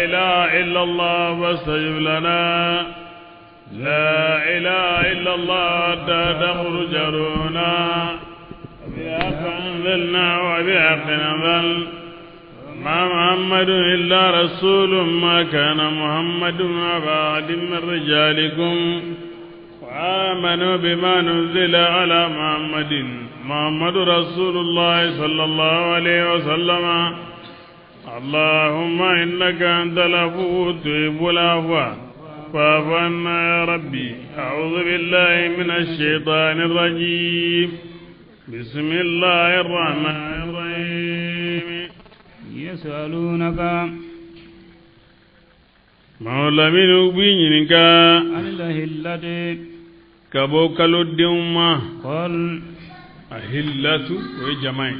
إله إلا الله فاستجب لنا لا إله إلا الله حتى تخرج روحنا وبحق أنزلنا وبحق نزل ما محمد إلا رسول ما كان محمد أبا أحد من رجالكم وآمنوا بما نزل على محمد محمد رسول الله صلى الله عليه وسلم اللهم إنك أنت العفو تحب العفو فاعف عنا يا ربي أعوذ بالله من الشيطان الرجيم بسم الله الرحمن الرحيم يسألونك Maa lamini b'i ɲininka عن الأهلة ka bɔ kalodenw ma قل ahillatu o ye jama ye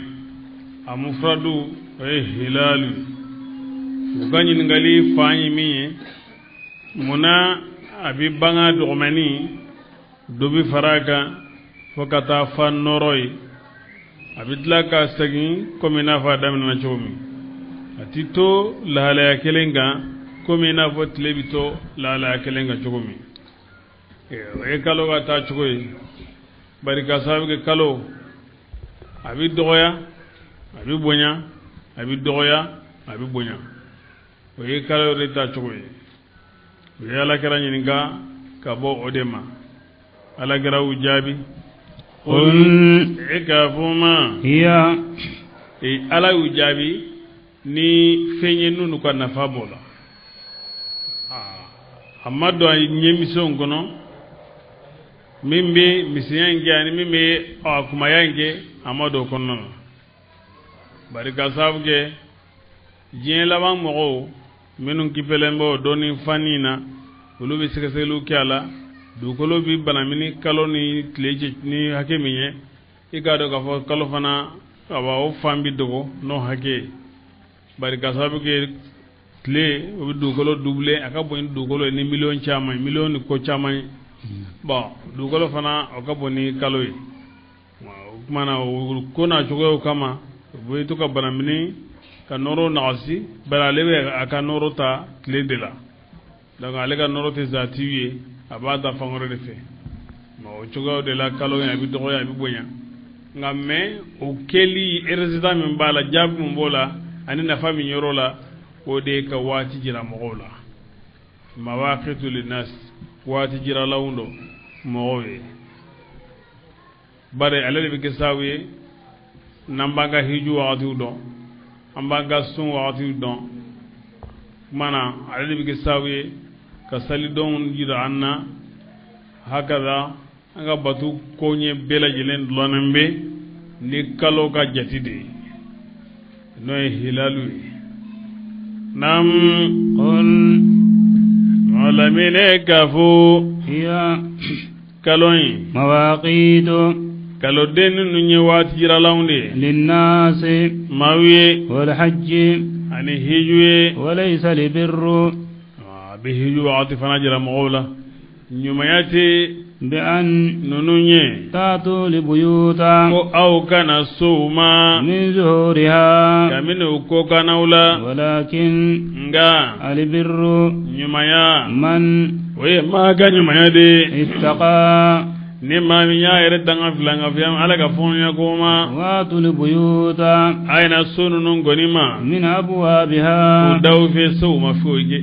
a mufradu o ye hilalu ye u ka ɲininkali fan ye min ye munna a bɛ bange dɔgɔmɛni dɔ bɛ fara a kan fo ka taa fa nɔrɔ ye a bɛ tila ka segin komi i n'a fɔ a daminɛna cogo min a ti to lahalaya kelen kan komi i n'a fɔ tile bɛ to lahalaya kelen kan cogo min o ye kalo ka taa cogo ye bari ka sababu kɛ kalo a bɛ dɔgɔya a bɛ bonya a bɛ dɔgɔya a bɛ bonya o ye kalo yɛrɛ taa cogo ye u ye alakira ɲininka ka bɔ o de ma alakira y'u jaabi قل e k'a fɔ ma هي e ala y'u jaabi ni fɛn ye minnu ka nafa b'o la a ma don a ɲɛmisɛnw kɔnɔ min bɛ misɛnya in kɛ ani min bɛ a kumaya in kɛ a ma don o kɔnɔna na bari ka sababu kɛ diɲɛ laban mɔgɔw minnu kipɛlen bɛ o dɔnni fani na olu bɛ sɛgɛsɛgɛliw kɛ a la dugukolo bɛ banamini kalo ni tile cɛ ni hakɛ min ye i k'a dɔn k'a fɔ kalo fana awa o fan bɛ dogo n'o hakɛ ye bari ka sababu kɛ tile o bɛ dugukolo doubler a ka bon ni dugukolo ye ni miliyɔn caman ye miliyɔn ni ko caman ye bon dugukolo fana o ka bon ni kalo ye o tuma na o ko n'a cogoyaw kama u bɛ to ka banamini ka nɔrɔ nagasi bari ale bɛ a ka nɔrɔ ta tile de la donc ale ka nɔrɔ tɛ zati ye a b'a ta fan wɛrɛ de fɛ bon o cogoyaw de la kalo in a bɛ dɔgɔya a bɛ bonya nka mais o kɛli résultat min b'a la jaabi min b'o la ani nafa min yɔrɔ la o de ye ka waati jira mɔgɔw la mawaqitu linnas waati jiralaw don mɔgɔw ye bari ale de bɛ kɛ sababu ye n'an b'an ka hiju wagatiw dɔn an b'an ka sun wagatiw dɔn kuma na ale de bɛ kɛ sababu ye ka salidonw jira an na hakaza an ka bato koɲɛ bɛɛ lajɛlen dulɔnnen bɛ ni kalo ka jate de ye n'o ye hilalu ye naam قل lamini k'a fɔ هي kalo in مواقيت kaloden ninnu ye waati jiralanw de ye للناس maaw ye والحج ani hiju ye وليس البر a bɛ hiju wagati fana jira mɔgɔw la ɲumanya tɛ بأن ninnu ye تأتوا البيوت ko aw kana sow ma من ظهورها kabini u kɔkannaw la ولكن nka البر ɲumanya من o ye maa ka ɲumanya de ye اتقى ni maa min y'a yɛrɛ danga filankafoya ala ka fɔɲɔgɔn ko ma واتوا البيوت a ye na so ninnu kɔni ma من u أبوابها daw fɛ sow ma foyi kɛ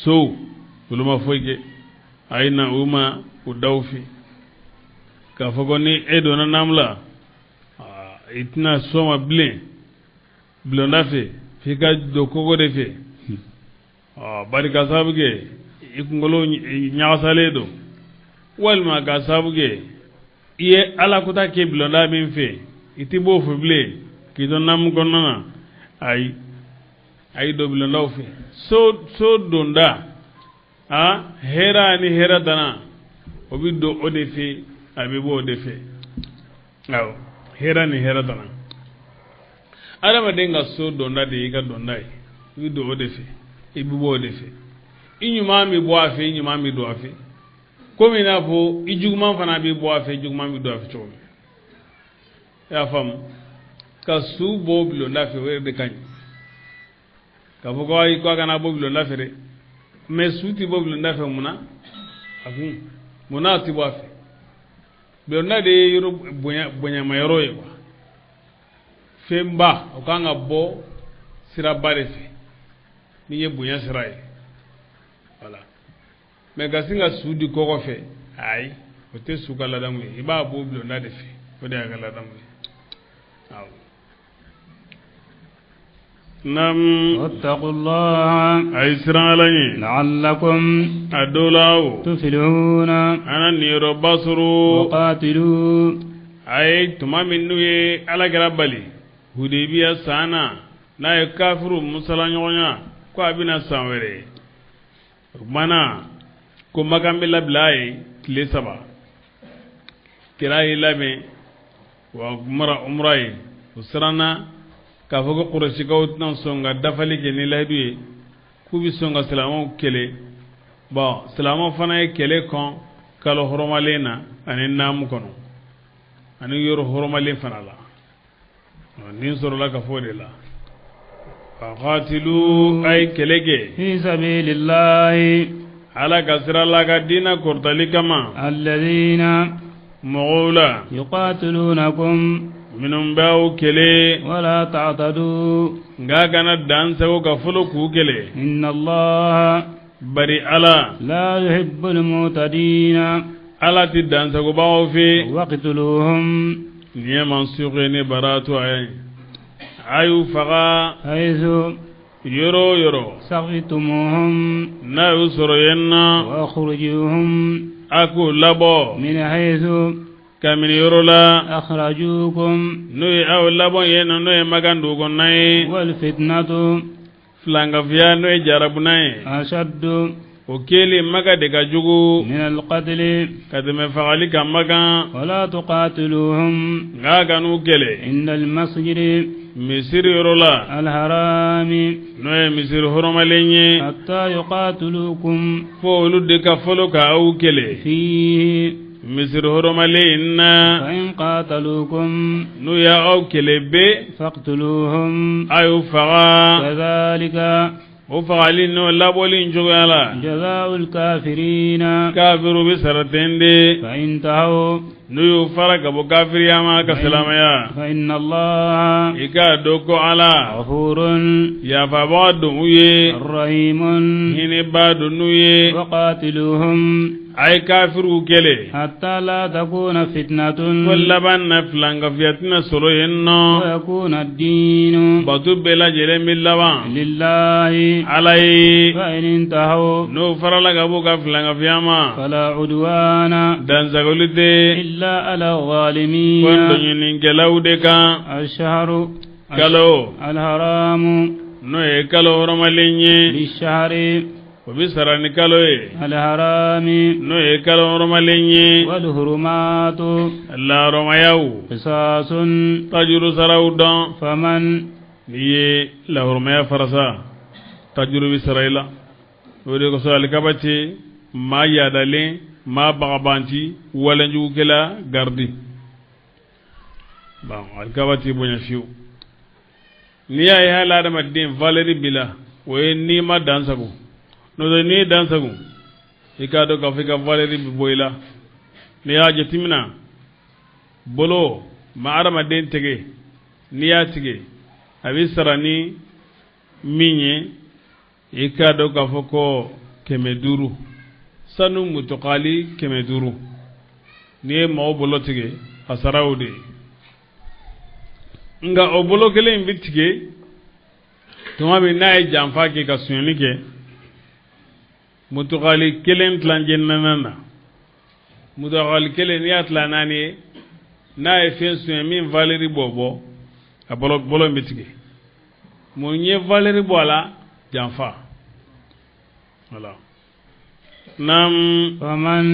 sow olu ma foyi kɛ a ye na u ma u daw fɛ k'a fɔ ko ni e donna naamu la i tɛna so ma bilen bulonda fɛ f'i ka don kogo de fɛ bari ka sababu kɛ i kunkolo ɲagasalen don walima ka sababu kɛ i ye ala kota kɛ bulonda min fɛ i tɛ b'o fɛ bilen k'i to naamu kɔnɔna na ayi a y'i don bulondaw fɛ so so donda a hɛrɛ ni hɛrɛ dana o bɛ don o de fɛ a bɛ bɔ o de fɛ awɔ hɛrɛ ni hɛrɛ dana adamaden ka so donda de y'i ka donda ye i bɛ don o de fɛ i bɛ bɔ o de fɛ i ɲuman bɛ bɔ a fɛ i ɲuman bɛ don a fɛ komi i n'a fɔ i juguman fana bɛ bɔ a fɛ i juguman bɛ don a fɛ cogo min i y'a faamu ka su bɔ bulonda fɛ o yɛrɛ de ka ɲi K'a fɔ ko ayi, ko a kana bɔ bulonda fɛ dɛ. Mais su tɛ bɔ bulonda fɛ mun na? A kun mun na a tɛ bɔ a fɛ? Bulonda de ye yɔrɔ bonya bonyama yɔrɔ ye quoi. Fɛnba o kan ka bɔ siraba de fɛ min ye bonya sira ye, voilà. Mais ka sin ka su di kɔgɔ fɛ, ayi, o tɛ su ka ladamu ye. I b'a bɔ bulonda de fɛ, o de y'a ka ladamu ye. Awɔ, naam. واتقوا الله. A ye siran Ala ɲɛ. لعلكم A dɔw la o تفلحون. Ana niyɔrɔba sɔrɔ. وقاتلوا. A ye tuma min n'u ye Ala kɛra bali Hudebiya san na, n'a ye kafiru musala ɲɔgɔnya ko a bɛna san wɛrɛ, o tuma na ko Makan bɛ labila a ye tile 3. Kira y'i labɛn wa umra umra ye. O siranna k'a fɔ ko Kurasikaw tɛna sɔn ka dafali kɛ ni layidu ye, k'u bɛ sɔn ka silamɛw kɛlɛ. Bon, silamɛw fana ye kɛlɛ kɔn kalo hɔrɔmalen na ani naamu kɔnɔ ani yɔrɔ hɔrɔmalen fana la. Nin sɔrɔla ka fɔ o de la. Faqatilu, a ye kɛlɛ kɛ. في سبيل الله. Ala ka sira la, ka diinɛ kɔrɔtali kama. الذين Mɔgɔw la يقاتلونكم. minnu b'aw kɛlɛ. ولا تعتدوا. Nka kana dan sago ka fɔlɔ k'u kɛlɛ. إن الله Bari Ala لا يحب المعتدين. Ala tɛ dansagobagaw fɛ. واقتلوهم. Nin ye mansuke ni baratu a ye, a y'u faga حيث yɔrɔ o yɔrɔ ثقفتموهم. n'a y'u sɔrɔ yen na. وأخرجوهم A k'u labɔ من حيث kabini yɔrɔ la أخرجوكم. n'o ye aw labɔ yen nɔ, n'o ye Makan dugu kɔnɔna ye. والفتنة Filankafiya, n'o ye jarabuna ye, أشد o kɛlen Maka de ka jugu من القتل. ka tɛmɛ fagali kan Makan. ولا تقاتلوهم Nka kan'u kɛlɛ عند المسجد misiri yɔrɔ la الحرام n'o ye misiri hɔrɔmalen ye حتى يقاتلوكم fo olu de ka fɔlɔ ka aw kɛlɛ فيه. misiri hɔrɔmalen in na. فإن قاتلوكم N'u y'aw kɛlɛ bɛ فاقتلوهم. a y'u faga. كذلك O fagali n'o labɔli in cogoya la جزاء الكافرين. kafiru bɛ sara ten de. فإن انتهوا N'u y'u fara ka bɔ kafiriya ma ka silamɛya, فإن الله i k'a dɔn ko Ala غفور yafabaga don u ye, رحيم. hinɛba don n'u ye. وقاتلوهم A ye kafiruw kɛlɛ حتى لا تكون فتنة ko laban na filankafiya tɛna sɔrɔ yen nɔ ويكون الدين bato bɛɛ lajɛlen bɛ laban لله. Ala ye. فإن انتهوا N'o farala ka bɔ ka filankafiya ma, فلا عدوان dansagoli tɛ إلا على ko الظالمين. dɔɲinikɛlaw de kan. الشهر Kalo الحرام n'o ye kalo hɔrɔmalen ye, بالشهر o bɛ sara ni kalo ye الحرام n'o ye kalo hɔrɔmalen ye. والحرمات Lahɔrɔmayaw قصاص. Tajuru saraw dɔn. فمن N'i ye lahɔrɔmaya farasa, tajuru bɛ sara i la. O de kosɔn alikaba tɛ maa yadalen, maa bagabanci, walejugukɛla garidi. Bon, alikaba t'i bonya fiyewu. N'i y'a ye hali adamaden valeur b'i la, o ye n'i ma dan sago. N'o tɛ, n'i ye dan sago, i k'a dɔn k'a fɔ i ka valeur bɛ bɔ i la. N'i y'a jateminɛ, bolo ma adamaden tigɛ, n'i y'a tigɛ, a bɛ sara ni min ye, i k'a dɔn k'a fɔ ko 500, sanu mutokali 500. N'i ye maaw bolo tigɛ, a sara o de ye. Nka o bolo kelen in bɛ tigɛ tuma min n'a ye janfa kɛ ka sonyali kɛ, mutokali kelen tilancɛ naani na, mutokali kelen n'i y'a tila naani ye, n'a ye fɛn sonya min valeur b'o bɔ, a bolo bolo in bɛ tigɛ. Mun ye valeur bɔ a la? Janfa, voilà. Naam. فمن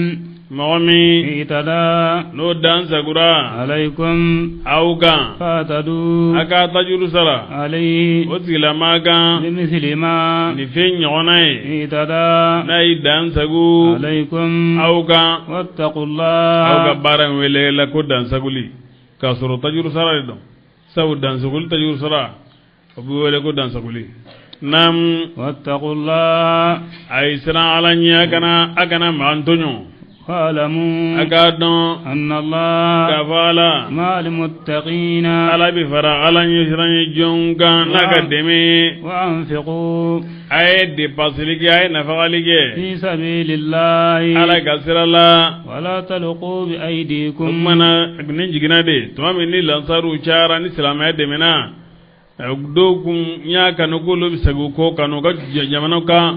Mɔgɔ min اعتدى n'o dan sagura عليكم aw kan, فاعتدوا a k'a tajuru sara عليه o tigilamaa kan بمثل ما nin fɛn ɲɔgɔnna ye اعتدى n'a y'i dan sagu عليكم aw kan. واتقوا Aw ka الله. baara in wele la ko dansaguli, k'a sɔrɔ tajuru sara de don. Sabu dansaguli, tajuru sara, o bɛ wele ko dansaguli. Naam. واتقوا الله. A ye siran Ala ɲɛ, a kana maa tɔɲɔ. واعلموا A k'a dɔn أن الله k'a fɔ Ala مع المتقين. Ala bɛ fara Ala ɲɛ siran ye jɔn kan n'a ka dɛmɛ ye. وأنفقوا A ye depasili kɛ, a ye nafagali kɛ في سبيل الله Ala ka sira la. ولا تلقوا O بأيديكم tuma na, nin jiginna de tuma min ni lansaruw cayara, ni silamɛya dɛmɛna, dɔw kun y'a kanu k'olu bɛ segin u kɔ ka n'u ka jamana kan,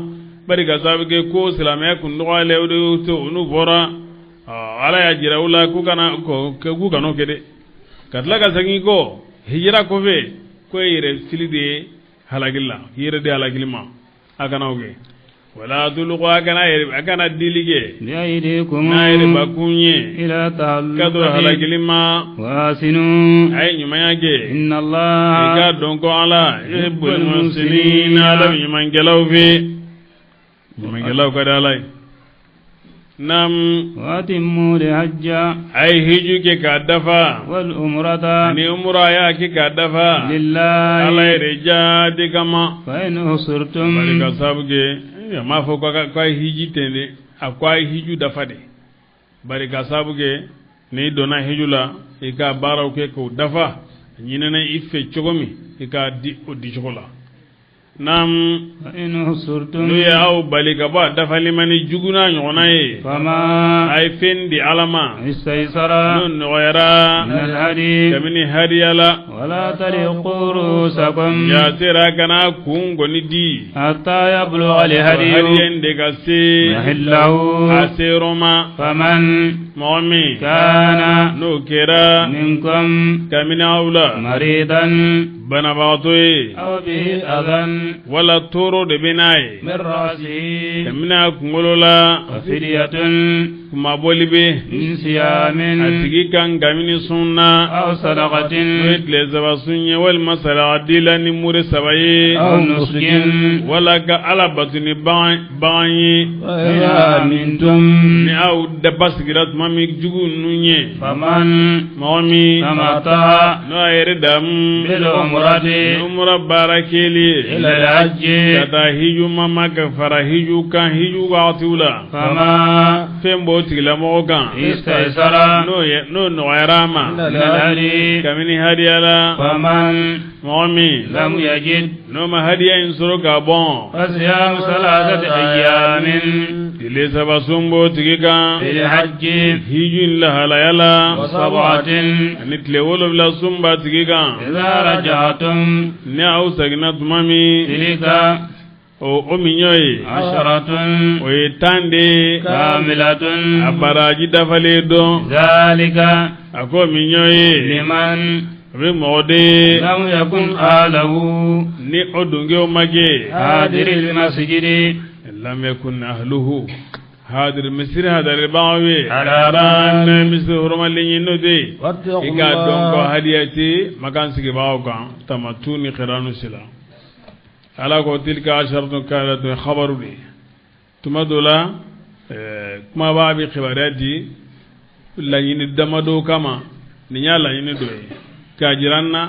bari ka sababu kɛ ko silamɛya kun dɔgɔyalen, o de y'u to n'u bɔra. Ala y'a jira u la k'u kana k'u kan'o kɛ dɛ, ka tila ka segin kɔ hijira kɔfɛ, ko ye yɛrɛ fili de ye halakili la, k'i yɛrɛ di halakili ma. A kana o kɛ. Wala tuluku, a kana yɛrɛ, a kana dili kɛ بأيديكم n'a yɛrɛ bakun ye إلى ka don تهلكة halakili ma. وأحسنوا A ye ɲumanya kɛ. إن I الله k'a dɔn ko Ala yuhibbul muhsinin, Ala bɛ ɲumankɛlaw fɛ, ɲumankɛlaw ka di Ala ye. Naam. وأتموا الحج A ye hiju kɛ k'a dafa والعمرة ani umura, a y'a kɛ k'a dafa لله Ala yɛrɛ jaati kama. فإن أحصرتم Bari ka sababu kɛ, a m'a fɔ k'a ye hiji ten dɛ, a ko a ye hiju dafa de. Bari ka sababu kɛ n'i donna hiju la, i ka baaraw kɛ k'o dafa, a ɲinina i fɛ cogo min, i k'a di o dicogo la. Naam. فإن أحصرتم N'u ye aw bali ka bɔ a dafali ma ni jugu n'a ɲɔgɔnna ye, فما a ye fɛn di Ala ma استيسر n'o nɔgɔyara من الهدي kabini hadiya la. ولا تحلقوا رؤوسكم Jaasera kana kun kɔni di حتى يبلغ الهدي hadiya in de ka se محله a seyɔrɔ ma. فمن Mɔgɔ min كان n'o kɛra منكم kabini aw la مريضا banabagatɔ ye أو به أذى wala tɔɔrɔ de bɛ n'a ye من رأسه kabini a kunkolo la, ففدية kunmabɔli bɛ من صيام a tigi kan kabini sun na, أو صدقة n'o ye tile 3 sun ye, walima saraka la ni mure 3 ye, أو نسك. wala ka Ala bato ni bagan ye. فإذا أمنتم Ni aw da basigira tuma min jugu ninnu ye, فمن mɔgɔ min تمتع n'o a yɛrɛ damu بالعمرة ni umura baara kɛli ye إلى الحج ka taa hiju ma ka fara hiju kan hiju wagatiw la, فما fɛn b'o tigilamɔgɔ kan استيسر n'o ye n'o nɔgɔyara a ma من الهدي kabini hadiya la. فمن Mɔgɔ min لم يجد n'o ma hadiya in sɔrɔ ka bɔn, فصيام 3 أيام tile 3 sun b'o tigi kan في الحج hiju in lahalaya la, وسبعة ani tile 7 sun b'a tigi kan إذا رجعتم ni aw seginna tuma min. تلك O min y'o ye, عشرة o ye 10 de ye, كاملة a baraji dafalen dɔn. ذلك A ko min y'o ye, لمن a bɛ mɔgɔ de ye لم يكن أهله ni o dunkew ma kɛ حاضر المسجد lam yakun ahluhu hadir misiri hadaribagaw ye حرام. ne misiri hɔrɔmalen ye, n'o tɛ i k'a dɔn ko hadiya tɛ makan sigibagaw kan tamatu ni xiranu sila. Ala ko tilka asharatun kamilatun, khabaru de. Tuma dɔ la, kumaba bɛ kibaruya di laɲini damadɔ kama. Nin y'a laɲini dɔ ye k'a jira n na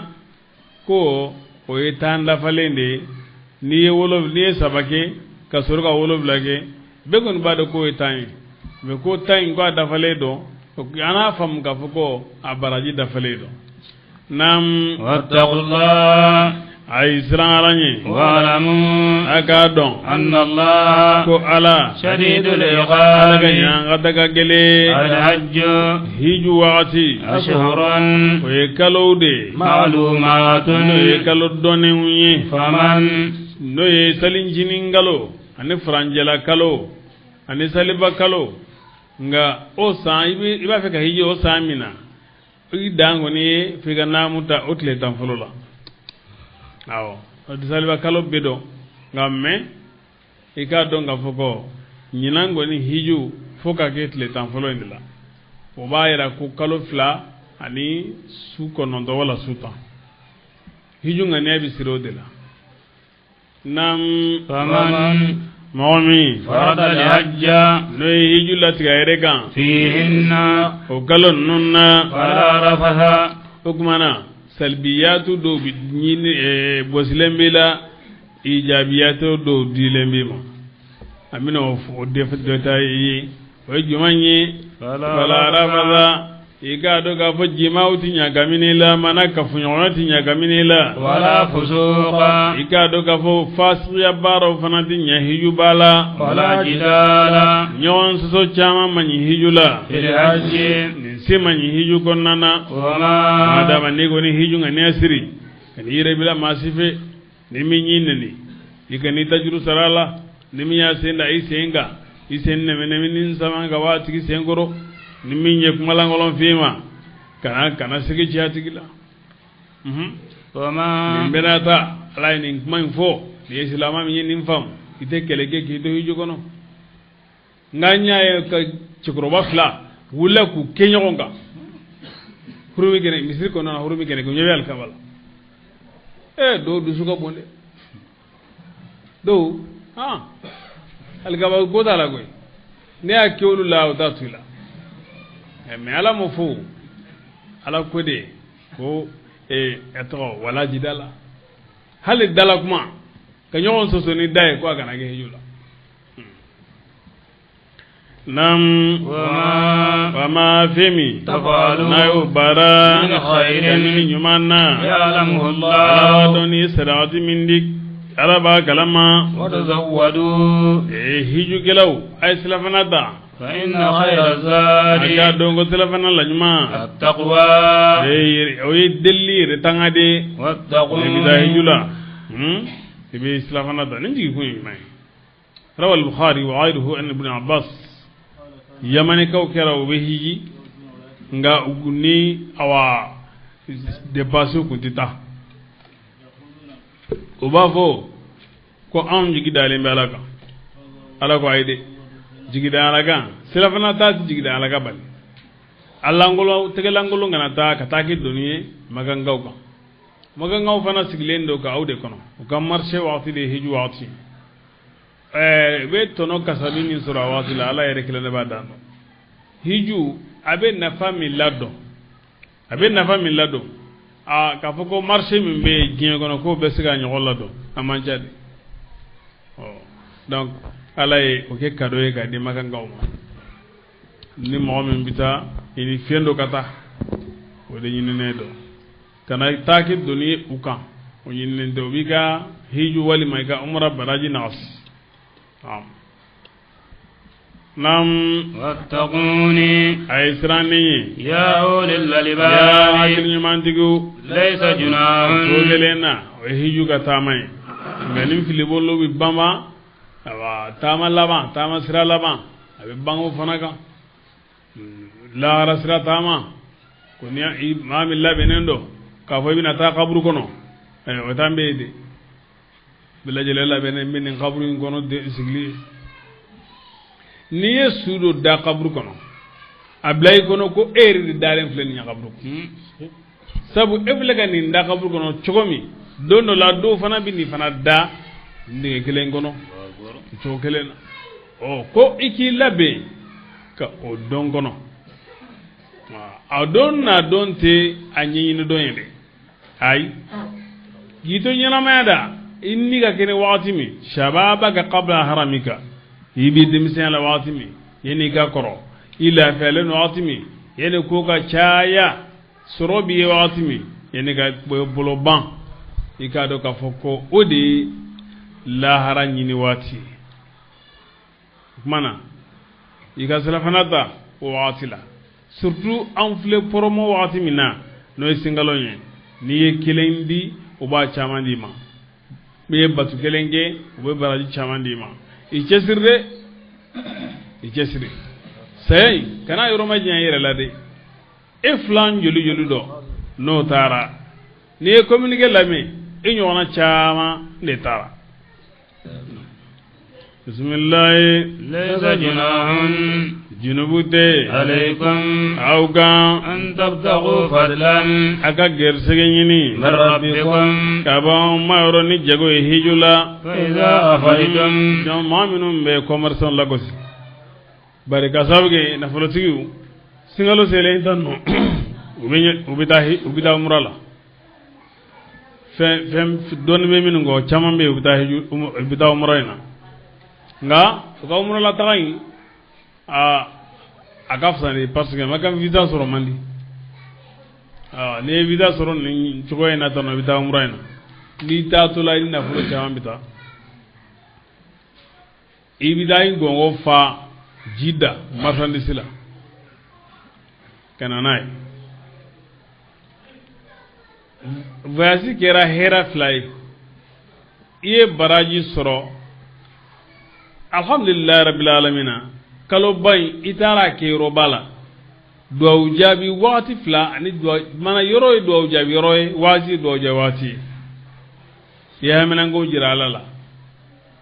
ko o ye 10 dafalen de ye. N'i ye n'i ye 3 kɛ ka sɔrɔ ka 7 kɛ, bɛɛ kɔni b'a dɔn k'o ye 10 ye, mɛ ko 10 in ko a dafalen dɔn, an n'a faamu k'a fɔ ko a baraji dafalen dɔn. Naam. واتقوا الله A ye siran Ala ɲɛ. واعلموا A k'a dɔn أن الله ko Ala شديد Ala ka العقاب ɲangata ka gɛlɛn. الحج Hiju wagati, أشهر o ye kalow de ye, معلومات n'o ye kalo dɔnnenw ye, فمن n'o ye salincinin kalo ani furanjɛla kalo ani saliba kalo. Nka o san i b'a fɛ ka hiji o san min na, i dan kɔni ye f'i ka naamu ta o tile 10 fɔlɔ la. Awɔ, o saliba kalo bɛ dɔn, nka mɛ i k'a dɔn k'a fɔ ko ɲinan kɔni hiju fo ka kɛ tile 10 fɔlɔ in de la. O b'a yira ko kalo 2 ani su 9 wala su 10, hiju ŋaniya bɛ siri o de la. Naam. فمن Mɔgɔ min فرض الحج n'o ye hiju latigɛ a yɛrɛ kan فيهن o kalo ninnu na, فلا رفث o tuma na salibiyatu dɔw bi ɲini bɔsilen b'i la. ijabiyatɔ dɔw dilen b'i ma an bɛna o détail ye o ye jumɛn ye fala rafasa i k'a dɔn k'a fɔ jimaw ti ɲagamini la mana kafoɲɔgɔnya ti ɲagamini la wala fusuqa i k'a dɔn k'a fɔ fasiya baaraw fana ti ɲɛ hijuba la wala jidala ɲɔgɔn sɔsɔ caman man ɲi hiju la fil hajji nin se man ɲi hiju kɔnɔna na wama madama n'i kɔni hiju ŋaniya siri ka n'i yɛrɛ bila maa si fɛ ni min y'i neni i ka n'i tajuru sara a la ni min y'a sen da i sen kan i sen nɛmɛ ni sama ka bɔ a tigi sen kɔrɔ ni min ye kumalankolon f'i ma kana sigi ci a tigi la nin bɛɛ n'a ta ala ye nin kuma in fɔ nin ye silamɛ min ye nin faamu i tɛ kɛlɛ kɛ k'i to hiju kɔnɔ nka n y'a ye ka cɛkɔrɔba fila wulila k'u kɛ ɲɔgɔn kan hurumi kɛnɛ misiri kɔnɔna na hurumi kɛnɛ ko ɲɛ bɛ alikaba la dɔw dusu ka bon dɛ dɔw alikaba ko t'a la koyi ne y'a kɛ olu la o t'a to i la mais ala m'o fɔ ala ko de ko a tɔgɔ wala jidala hali dala kuma ka ɲɔgɔn sɔsɔ ni da ye ko a kana kɛ hiju la nam wama fɛn min n'a y'o baara ni ɲuman na ala b'a dɔn ni sarakati min di ala b'a kalama hijukɛlaw a ye silafana ta a k'a dɔn ko silafana la ɲuman o ye delili yɛrɛ tanga de i bɛ taa hiju la i bɛ silafana ta ni jigikun ye ɲuman ye rawa al-Bukhari wa ghayruhu an ibn Abbas yamanikaw kɛra u bɛ hiji nka u ni awa dépense kun tɛ taa u b'a fɔ ko anw jigi dalen bɛ ala kan ala ko ayi dɛ jigi da ala kan sirafana ta tɛ jigi da ala kan bali a lankolon tɛgɛlankolon kana taa ka taa kɛ doni ye makankaw kan makankaw fana sigilen don ka aw de kɔnɔ u ka marché waati de ye hiji waati u bɛ tɔnɔ kasabi min sɔrɔ a waati la ala yɛrɛ kelen de b'a dan dɔn hiju a bɛ nafa min ladɔn a bɛ nafa min ladɔn aa k'a fɔ ko marché min bɛ diɲɛ kɔnɔ k'o bɛ se ka ɲɔgɔn ladɔn a man ca de ɔ donc ala ye o kɛ cadeau ye k'a di makankaw ma ni mɔgɔ min bɛ taa i ni fɛn dɔ ka taa o de ɲininen don kana taa kɛ doni ye u kan o ɲininen tɛ o b'i ka hiju walima i ka umra baraji nagasi. Nam wattaquni a ye siran ne ye ya ulil albab ya hakili ɲumantigiw laysa junahun ko kelen na o ye hiju ka taama ye nka ni filibolo bɛ banba awa taama laban taama sira laban a bɛ ban o fana kan lahara sira taama ko ni maa min labɛnnen don k'a fɔ i bɛna taa kaburu kɔnɔ o t'an bɛ yen de bɛɛ lajɛlen labɛnnen bɛ nin kaburu in kɔnɔ sigili ye n'i ye su dɔ da kaburu kɔnɔ a bila i kɔnɔ ko e yɛrɛ de dalen filɛ nin ye kaburu kɔnɔ sabu e filɛ ka nin da kaburu kɔnɔ cogo min don dɔ la dɔw fana bɛ nin fana da dingɛ kelen kɔnɔ cogo kelen na ɔ ko i k'i labɛn ka o dɔn kɔnɔ a don n'a dɔn tɛ a ɲɛɲini dɔn ye dɛ ayi k'i to ɲɛnamaya da i ni ka kɛnɛ wagati min shababaka qabla haramika i bɛ denmisɛnya la wagati min yanni i ka kɔrɔ i lafiyalen don wagati min yanni ko ka caya sɔrɔ b'i ye wagati min yanni ka bolo ban i k'a dɔn k'a fɔ ko o de ye lahara ɲini waati ye o tuma na i ka sirafana ta o wagati la surtout an filɛ promo wagati min na n'o ye sinkalo ye n'i ye kelen di o b'a caman d'i ma n'i ye batu kelen kɛ o bɛ baraji caman d'i ma i cɛsiri dɛ i cɛsiri saya in kana yɔrɔ ma janya i yɛrɛ la dɛ e filan joli joli dɔ n'o taara n'i ye communiqué lamɛn i ɲɔgɔnna caman de taara bisimilayi laysa junahun junubu tɛ alaykum aw kan an tabtagu fadlan a ka gɛrisigɛ ɲini min rabbikum ka bɔ ma yɔrɔ ni jago ye hiju la fa iza afaytum donc maa minnu bɛ commerçant lagosi bari ka sababu kɛ nafolotigiw sinkalo selen tan nɔ u bɛ taa umura la Fɛn dɔɔni bɛ minnu kɔ, caman bɛ yen, u bɛ taa hiju, u bɛ taa umura in na. Nka u ka umura la taga in, a ka fisa de, parce que Maka visa sɔrɔ man di. N'i ye visa sɔrɔ nin cogoya in na tan, i bɛ taa umura in na. N'i taatɔ la, i ni nafolo caman bɛ taa, i bɛ taa i gɔngɔ fa Jida marchandise la ka na n'a ye. Voyage kɛra hɛrɛ fila ye, i ye baraji sɔrɔ, alhamdulilayi rabbil alamina. Kaloba in, i taara a kɛ yɔrɔba la, duwawu jaabi wagati fila ani duwawu mana yɔrɔ ye, duwawu jaabi yɔrɔ ye, waati ye duwawu jaabi waati ye. I ye haminanko jira Ala la,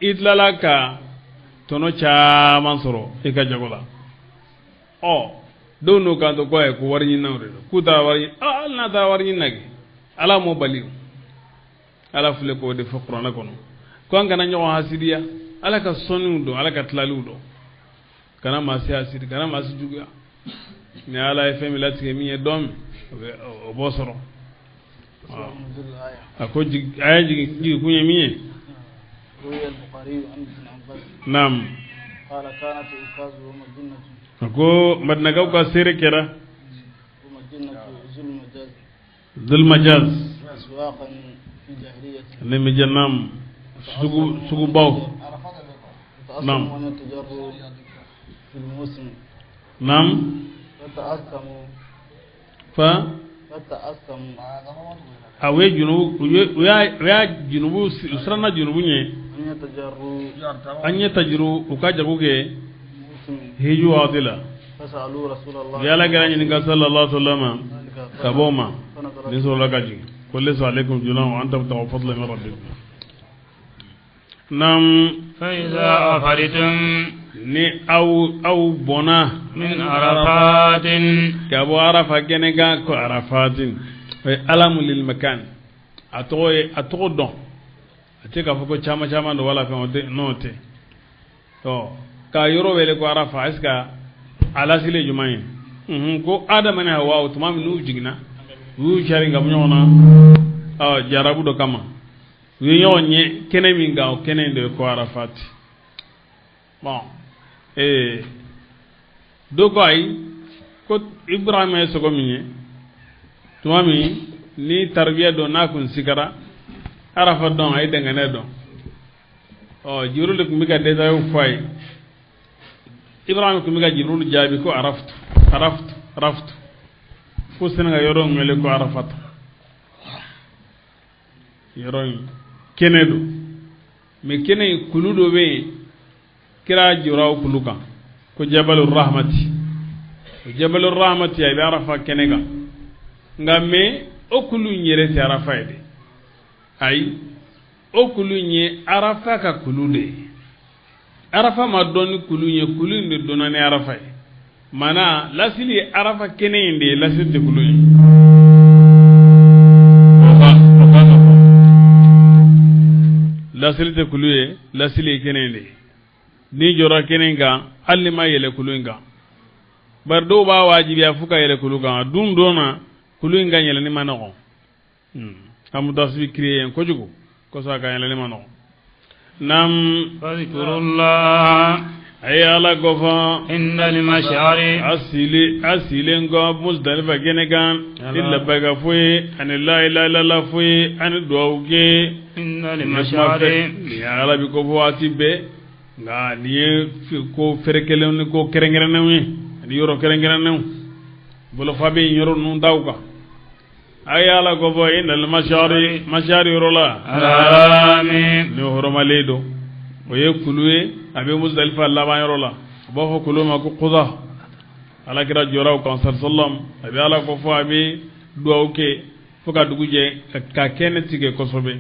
i tilala ka tɔnɔ caman sɔrɔ i ka jago la. Ɔ, dɔw n'o kan to ko ayi, ko wari ɲininaw de don, k'u taara wari ɲini. Hali n'a taara wari ɲini na kɛ, Ala m'o bali. Ala filɛ k'o de fɔ kuranɛ kɔnɔ ko an kana ɲɔgɔn hasidiya. Ala ka sɔnniw dɔn, Ala ka tilaliw dɔn, kana maa si hasidi, kana maa si juguya. Ni Ala ye fɛn min latigɛ min ye dɔn min, o b'o sɔrɔ. A ko a ye jigin kun ye min ye. Naam. A ko Madinakaw ka seere kɛra Zulmajaz ne mijanam sugubaw. Naam, naam. Fa a u ye junubu, u y'a junubu, u siranna junubu ɲɛ. An ɲɛ tajiru, u ka jago kɛ hiju waati la. U ye Ala kira ɲininka sallallahu alaihi wa sallam ka bɔ o ma ni sɔrɔla ka jigin ko laysa alaykum junahun an tabtagu fadlan min rabbikum. Naam. Fa iza afaritum, ni aw bɔnna min arafatin, ka bɔ Arafa kɛnɛ kan, ko Arafatin, o ye alamu lil makan, a tɔgɔ ye, a tɔgɔ dɔn, a tɛ k'a fɔ ko caman caman don wala fɛn, o tɛ, n'o tɛ. Ɔ, k'a yɔrɔ wele ko Arafa, est ce que a lasili ye jumɛn ye? Ko Adama ni Hawa, tuma min n'u jiginna, u y'u cari ka bɔ ɲɔgɔn na, ɔ, jarabu dɔ kama, u ye ɲɔgɔn ye kɛnɛ min kan, o kɛnɛ in de ye ko Arafati. Bon, dɔ ko ayi, ko Ibrahima ye sogo min ye tuma min ni taribiya dɔn, n'a kun sigara Arafa dɔn, a ye dɛngɛnɛ dɔn. Ɔ, Jibril de tun bɛ ka détail fɔ a ye. Ibrahima tun bɛ ka Jibril jaabi ko araftu, araftu, araftu, ko sini ka yɔrɔ in wele ko Arafat. Yɔrɔ in kɛnɛ don, mais kɛnɛ in kulu dɔ bɛ yen, kira jɔra o kulu kan ko Jabalu Rahmati. O Jabalu Rahmati, a bɛ Arafa kɛnɛ kan, nka mais o kulu in yɛrɛ tɛ Arafa ye dɛ. Ayi, o kulu in ye Arafa ka kulu de ye. Arafa ma dɔn ni kulu in ye, kulu in de dɔnna ni Arafa ye. Maana lasili ye Arafa kɛnɛ in de ye, lasili tɛ kulu ye. O ka ka fɔ lasili tɛ kulu ye, lasili ye kɛnɛ in de ye. N'i jɔra kɛnɛ in kan, hali n'i ma yɛlɛ kulu in kan, bari dɔw b'a wajibiya fo ka yɛlɛ kulu kan. A dun don na, kulu in ka yɛlɛnni ma nɔgɔn, embouteillage bɛ créer yen kojugu kosɔn, a ka yɛlɛnni ma nɔgɔn. Naam. Fadhkurullah, a ye Ala kofɔ inda al-mash'ari, a silen kɔ Musdalifa kɛnɛ kan, ni labɛka fo ye ani la ilaha illallah fo ye ani duwawu kɛ. Inda al-mash'ari, nin ye Ala bi kofɔ waati bɛɛ, nka nin ye ko fɛrɛkɛlenw ni ko kɛrɛnkɛrɛnnenw ye ani yɔrɔ kɛrɛnkɛrɛnnenw bolofa bɛ yen yɔrɔ ninnu daw kan. A ye Ala kofɔ inda al-mash'ari, mash'ari yɔrɔ la. Harami, ni hɔrɔmalen don, o ye kulu ye, a bɛ Musdalifa laban yɔrɔ la. U b'a fɔ kulu ma ko Kuda. Ala kira jɔra o kan sallam, a bɛ Ala kofɔ, a bɛ duwawu kɛ fo ka dugu jɛ, ka kɛnɛ tigɛ kosɛbɛ.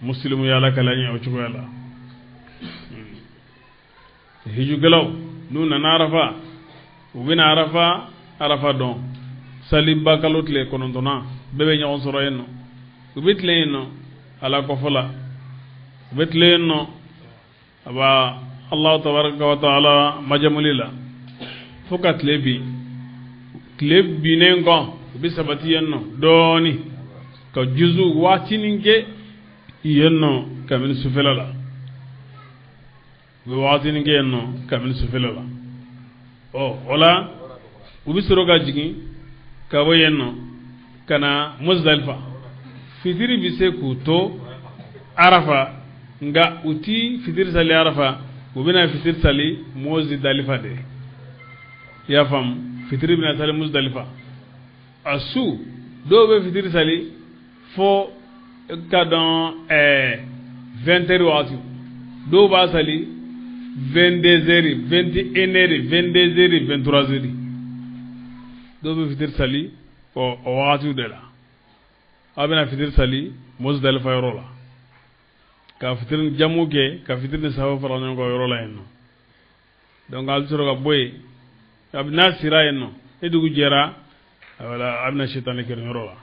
Musilimu ye Ala kala ɲɛ o cogoya la. Hijukɛlaw n'u nana Arafa, u bɛna Arafa dɔn saliba kalo tile 9na, bɛɛ bɛ ɲɔgɔn sɔrɔ yen nɔ. U bɛ tilen yen nɔ Ala kɔfɔ la, u bɛ tilen yen nɔ a b'a Alahu tabaraka wa taala majamuli la fo ka tile bin. Tile binnen kɔ, u bɛ sabati yen nɔ dɔɔni. ka juzu waatinin kɛ yen nɔ kabini sufɛla la, u bɛ waatinin kɛ yen nɔ kabini sufɛla la. Ɔ, o la u bɛ sɔrɔ ka jigin ka bɔ yen nɔ ka na Muzdalifa. Fitiri bɛ se k'u to Arafa, nka u ti fitiri sali Arafa, u bɛna fitiri sali Muzdalifa de. I y'a faamu? Fitiri bɛna sali Muzdalifa. A su, dɔw bɛ fitiri sali fo ka dɔn 20 heures waati, dɔw b'a sali 22 heures, 21 heures, 22 heures, 23 heures. Dɔw bɛ fitiri sali o wagatiw de la. Aw bɛna fitiri sali Muzdalifa yɔrɔ la, ka fitiri jamu kɛ, ka fitiri ni saafo fara ɲɔgɔn kan o yɔrɔ la yen nɔ. Donc a bɛ sɔrɔ ka bɔ yen. Kabini n'a sera yen nɔ, ni dugu jɛra, wala a bɛna sitanɛ kɛ yɔrɔ la.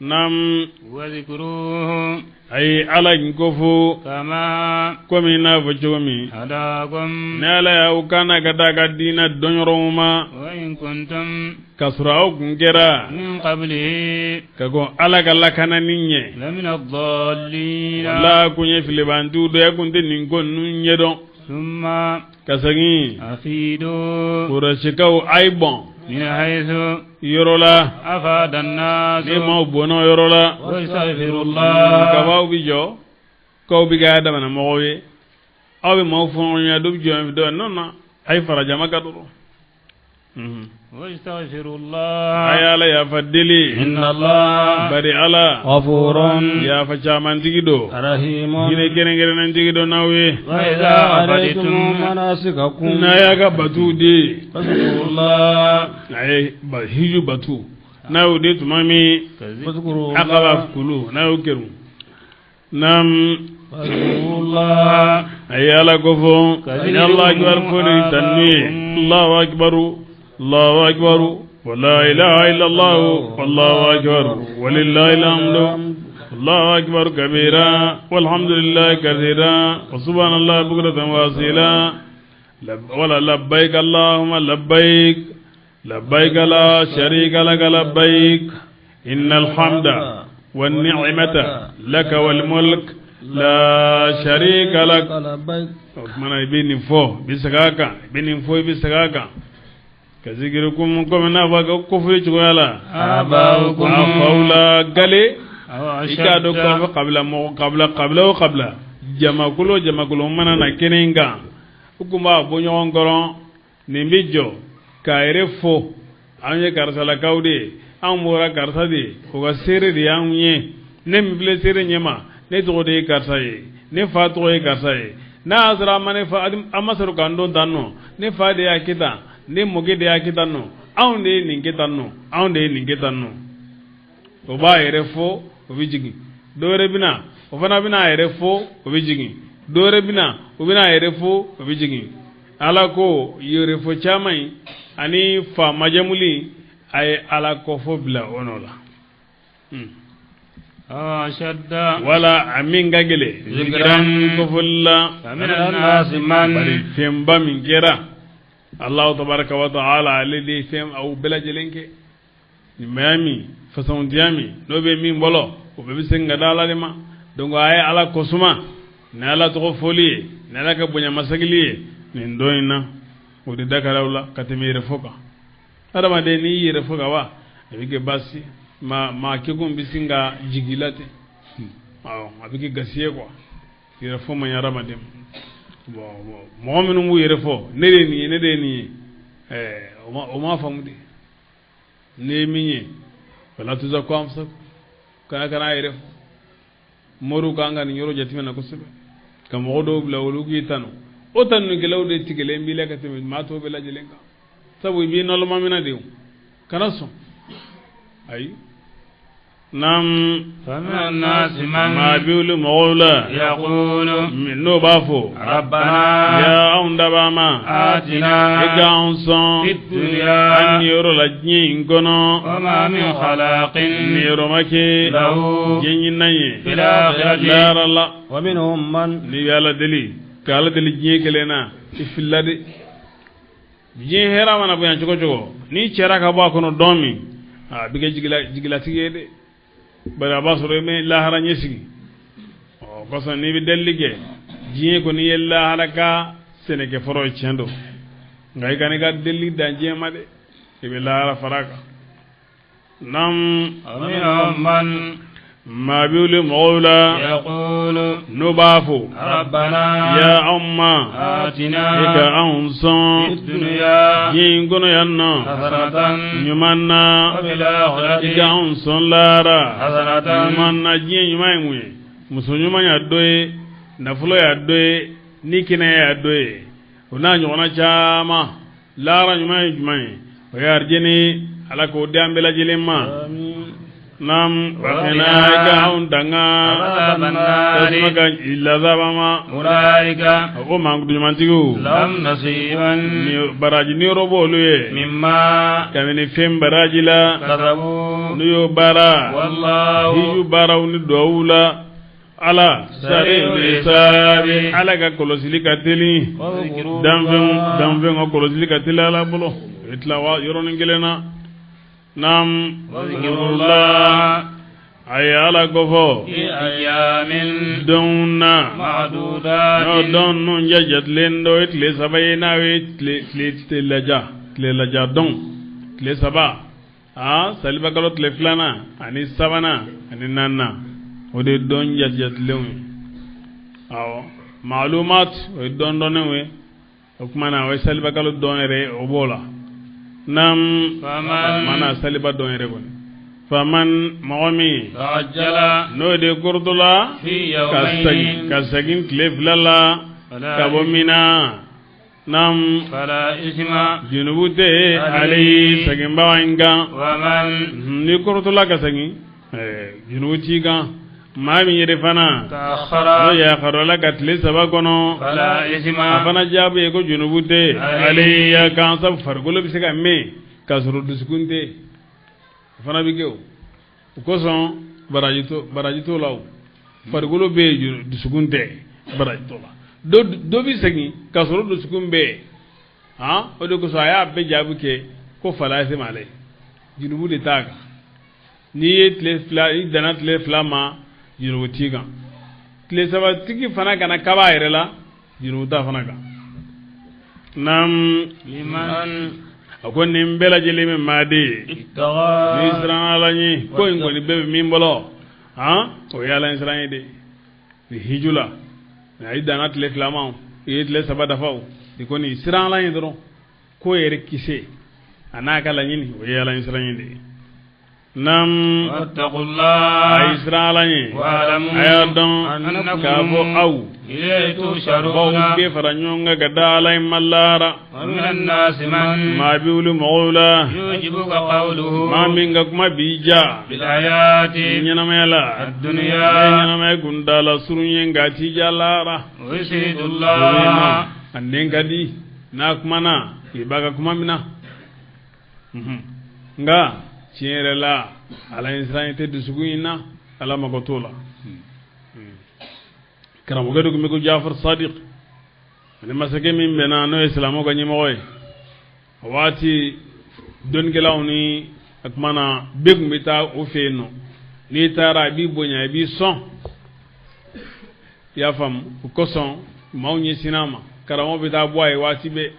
Naam. واذكروه. A ye Ala in ko fo. كما Komi n'a fɔ cogo min. هداكم. Ni Ala y'aw kana ka taa ka diinɛ dɔnyɔrɔw ma. وإن كنتم K'a sɔrɔ aw kun kɛra. من قبله Ka kɔn Ala ka lakanani ɲɛ. لمن الضالين. Wala kun ye filibantiw dɔ ye, kun tɛ nin ko ninnu ɲɛdɔn. ثم Ka segin. أفيدوا. Kurasikaw, a ye bɔn. من حيث Yɔrɔ la. أفاد الناس. Ni maaw bɔnna o yɔrɔ la. واستغفروا الله. Kabaw bi jɔ k'aw bi kɛ damana mɔgɔw ye, aw bɛ maaw fɔ ɲɔgɔn ɲɛna, dɔ bɛ jɔ yan, dɔ non non, a ye fara jama kan dɔrɔn. واستغفروا A الله. ye Ala yafa deli. إن الله Bari Ala غفور yafa camantigi don, رحيم. hinɛ kɛrɛnkɛrɛnnentigi don n'aw ye. وإذا أديتم أفدتم مناسككم N'a y'a ka batuw di, فاذكروا الله. a ye hiju batu n'a y'o di tuma min, فاذكروا Akaba الله. kulu n'a y'o kɛru naam. فاذكروا الله. A ye Ala ko fɔ ni Allah akbar fɔ ni tannu ye. Allahu akbar, Allahu akbar, wala ilaha illallah, wallahu akbar, walillahi alhamdu, Allahu akbar kabira, walhamdulillahi kathira, wa subhanallahi bukratan wa asila. Wala labbaik allahumma labbaik, labbaik la sharika laka labbaik, innal hamda wan ni'mata laka wal mulk la sharika lak. لبيك. O kumana, i bɛ nin fɔ, i bɛ segin a kan, i bɛ nin fɔ, i bɛ segin a kan, ka zikiri komi n'a fɔ ka kofili cogoya la. آباؤكم. A faw la gale. أو I k'a dɔn k'a fɔ أشد kabila mɔgɔ, kabila, kabila o kabila, jamakulu o jamakulu mana na kɛnɛ in kan, u kun b'a bɔ ɲɔgɔn kɔrɔ. Nin bɛ jɔ k'a yɛrɛ fo: anw ye karisalakaw de ye, anw bɔra karisa de ye, o ka seere de y'anw ye. Ne min filɛ seere ɲɛma, ne tɔgɔ de ye karisa ye, ne fa tɔgɔ ye karisa ye. N'a y'a sɔrɔ a ma ne fa, an ma sɔrɔ k'an don tan nɔ, ne fa de y'a kɛ tan, ne mɔkɛ de y'a kɛ tan nɔ, anw de ye nin kɛ tan nɔ, anw de ye nin kɛ tan nɔ. O b'a yɛrɛ fo, o bɛ jigin. Dɔ wɛrɛ bɛ na, o fana bɛna a yɛrɛ fo, o bɛ jigin. Dɔ wɛrɛ bɛ na, o bɛna a yɛrɛ fo, o bɛ jigin. Ala ko yɛrɛfɔ caman in ani fa majamuli, a ye Ala kɔfɔ bila o nɔ la. أو أشد Wala a min ka gɛlɛn ذكرا. kɔfɔli la. فمن الناس Bari من fɛnba min kɛra, Allahu tabaraka wa ta'ala, ale de ye fɛn aw bɛɛ lajɛlen kɛ. Ɲumanya min, fasɔntiya min n'o bɛ min bolo, o bɛɛ bɛ segin ka da Ala de ma. Donc a ye Ala kɔsuma ni Ala tɔgɔ fɔli ye, ni Ala ka bonyamasegili ye nin don in na, o de dakaraw la ka tɛmɛ yɛrɛ fɔ kan. Adamaden, n'i y'i yɛrɛ fɔ ka wa, a bɛ kɛ baasi maa maa kekun bɛ sin ka jigin i la ten. Awɔ, a bɛ kɛ gasi ye quoi. Yɛrɛ fɔ man ɲi adamaden ma. Bon, mɔgɔ minnu b'u yɛrɛ fɔ, ne de ye nin ye, ne de ye nin ye, o ma faamu de. Ne ye min ye, fala tuzaku anfusakum, kana a yɛrɛ fɔ. Moriw kan ka nin yɔrɔ jateminɛ kosɛbɛ, ka mɔgɔ dɔw bila olu k'i tanu. O tanunikɛlaw de tigɛlen b'i la ka tɛmɛ maa tɔw bɛɛ lajɛlen kan, sabu i b'i naloma minɛ de. O kana sɔn, ayi. Naam. فمن الناس Maa من bɛ wuli mɔgɔw la يقول n'o b'a fɔ: ربنا ya anw dabaa ma, آتنا i k'anw sɔn في الدنيا an niyɔrɔ la diɲɛ in kɔnɔ. وما من خلاق Niyɔrɔ ma kɛ له diɲɛ ɲinan ye في الآخرة. lahara la. ومنهم من N'i bɛ Ala deli, ka Ala deli diɲɛ kelen na, i filila de. Diɲɛ hɛrɛ mana bonya cogo cogo, n'i cɛra ka bɔ a kɔnɔ dɔn min, a bɛ kɛ jigilatigi ye dɛ. Bari a b'a sɔrɔ i bɛ lahara ɲɛsigi. Ɔ kosɔn n'i bɛ delili kɛ diɲɛ kɔni ye lahara ka sɛnɛkɛforo ye tiɲɛ don, nka i kana i ka delili dan diɲɛ ma dɛ, i bɛ lahara fara a kan. Nam ومنهم من maa bɛ wuli mɔgɔw la يقول n'o b'a fɔ ربنا ya anw ma آتنا i ka anw في sɔn الدنيا diɲɛ in kɔnɔ yan nɔ حسنة ɲuman na وفي i الآخرة ka anw sɔn lahara حسنة ɲuman na. Diɲɛ ɲuman ye mun ye? Muso ɲuman y'a dɔ ye, nafolo y'a dɔ ye, ni kɛnɛya y'a dɔ ye, o n'a ɲɔgɔnna caman. Lahara ɲuman ye jumɛn ye? O ye arijɛnɛ ye. Ala k'o di an bɛɛ lajɛlen ma. Nam wakina i ka anw danga عذاب tasuma النار ka lazaba ma. أولئك A ko mankutu ɲumantigiw لهم نصيبا ni baraji niyɔrɔ b'olu ye مما kabini fɛn baraji la كسبوا n'u y'o baara والله hiju baaraw ni duwawu la. Ala سريع sari الحساب Ala ka kɔlɔsili ka teli, danfɛn danfɛn ka kɔlɔsili ka teli Ala bolo. O bɛ tila wa yɔrɔnin kelen na. Nam واذكروا الله a ye Ala kofɔ في أيام donw na n'o معدودات dɔn ninnu jɛ jatilen dɔ ye tile 3 ye, n'a ye tile tile tile laja tile laja dɔn tile 3, aa saliba kalo tile 2nan ani 3nan ani 4nan, o de ye dɔn jate jatilenw ye. Awɔ, maalumat o ye dɔn dɔnnenw ye. O tuma na o ye saliba kalo dɔn yɛrɛ ye, o b'o la. Nam فمن mana saliba dɔn yɛrɛ kɔni, faman mɔgɔ min تعجل n'o de korotola في ka segin يومين ka segin tile 2 la ka bɔ فلا min na, nam فلا إثم junubu tɛ ale ye seginbaga in kan. ومن Ni korotola ka segin, junubu t'i kan. Maa min yɛrɛ fana n'o تأخر yakarala ka tile 3 kɔnɔ, فلا إثم a fana jaabi ye ko junubu tɛ ale ya kan, sabu farikolo bɛ se ka mɛn k'a sɔrɔ dusukun tɛ. O fana bɛ kɛ. O o kosɔn baraji t'o baraji t'o la. O farikolo bɛ yen, dusukun tɛ, baraji t'o la. Dɔ bɛ segin k'a sɔrɔ dusukun bɛ yen. Han, o de kosɔn a y'a bɛɛ jaabi kɛ ko fala se ma ale junubu de t'a kan. N'i ye tile 2, i danna tile 2 ma, junubu t'i kan. Tile 3 tigi fana kana kaba a yɛrɛ la, junubu t'a fana kan. Nam لمن a ko nin bɛɛ lajɛlen bɛ maa de ye n'i اتقى siranna Ala ɲɛ. Ko in kɔni bɛɛ bɛ min bolo, han, o ye Ala ɲɛsiran ye de. Ni hiju la a i danna tile 2 ma o, i ye tile 3 dafa o, i kɔni i siran Ala ɲɛ dɔrɔn, ko yɛrɛ kisɛ a n'a ka laɲini, o ye Ala ɲɛsiran ye de. Nam واتقوا a الله ye siran Ala ɲɛ, واعلموا a y'a dɔn أنكم k'a fɔ aw إليه baw تحشرون bɛɛ fara ɲɔgɔn kan ka da Ala in ma lahara. ومن الناس من Maa bɛ wuli mɔgɔw la يعجبك قوله maa min ka kuma b'i ja في الحياة ɲɛnamaya la الدنيا ne ɲɛnamaya kuntaala surun ye, nka a t'i ja lahara. ويشهد Dɔ bɛ yen nɔ, الله a nɛn ka di, n'a kumana i b'a ka kuma mina. Nka tiɲɛ yɛrɛ la Ala ɲɛsiranɲɛ tɛ dusukun in na, Ala mago t'o la. Karamɔgɔkɛ dɔ tun bɛ ko Jafar Sadiq ani masakɛ min bɛnna n'o ye silamɛw ka ɲɛmɔgɔ ye, o waati dɔnnikɛlaw ni a tuma na bɛɛ tun bɛ taa o fɛ yen nɔ. N'i taara a b'i bonya, i b'i sɔn, i y'a faamu. O kosɔn maaw ɲɛsinna a ma, karamɔgɔ bɛ taa bɔ a ye waati bɛɛ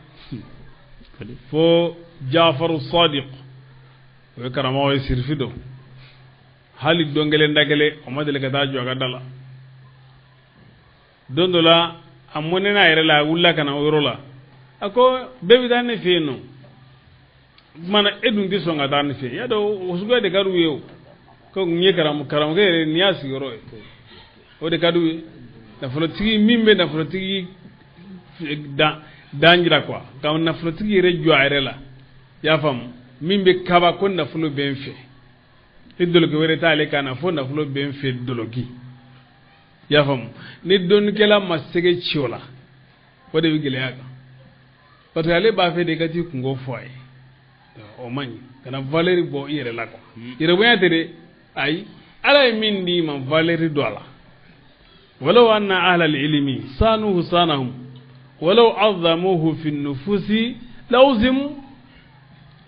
fo Jafaru Sadiq, o ye karamɔgɔ ye sirifi dɔ, hali don kelen da kelen o ma deli ka taa jɔ a ka da la. Don dɔ la a mɔnɛna a yɛrɛ la, a wulila ka na o yɔrɔ la, a ko bɛɛ bɛ taa ne fɛ yen nɔ, o tuma na e dun tɛ sɔn ka taa ne fɛ yen. I y'a dɔn o suguya de ka d'u ye. O ko n ye karamɔgɔkɛ yɛrɛ nin y'a sigiyɔrɔ ye, o de ka d'u ye. Nafolotigi min bɛ nafolotigi dan jira quoi, ka nafolotigi yɛrɛ jɔ a yɛrɛ la, i y'a faamu, min bɛ kaba ko nafolo bɛ n fɛ, ni doloki wɛrɛ t'ale kan na fo nafolo bɛ n fɛ doloki, i y'a faamu. Ni dɔnnikɛla ma sɛgɛ ci o la, o de bɛ gɛlɛya kan, parce que ale b'a fɛ de i ka t'i kungo fɔ a ye. O man ɲi, kana valeur bɔ i yɛrɛ la quoi. Yɛrɛbonya tɛ dɛ, ayi, Ala ye min d'i ma valeur don a la. Walaw anna ahlal ilmi sanuhu sanahum walaw azamuhu fi nufusi lawzimu.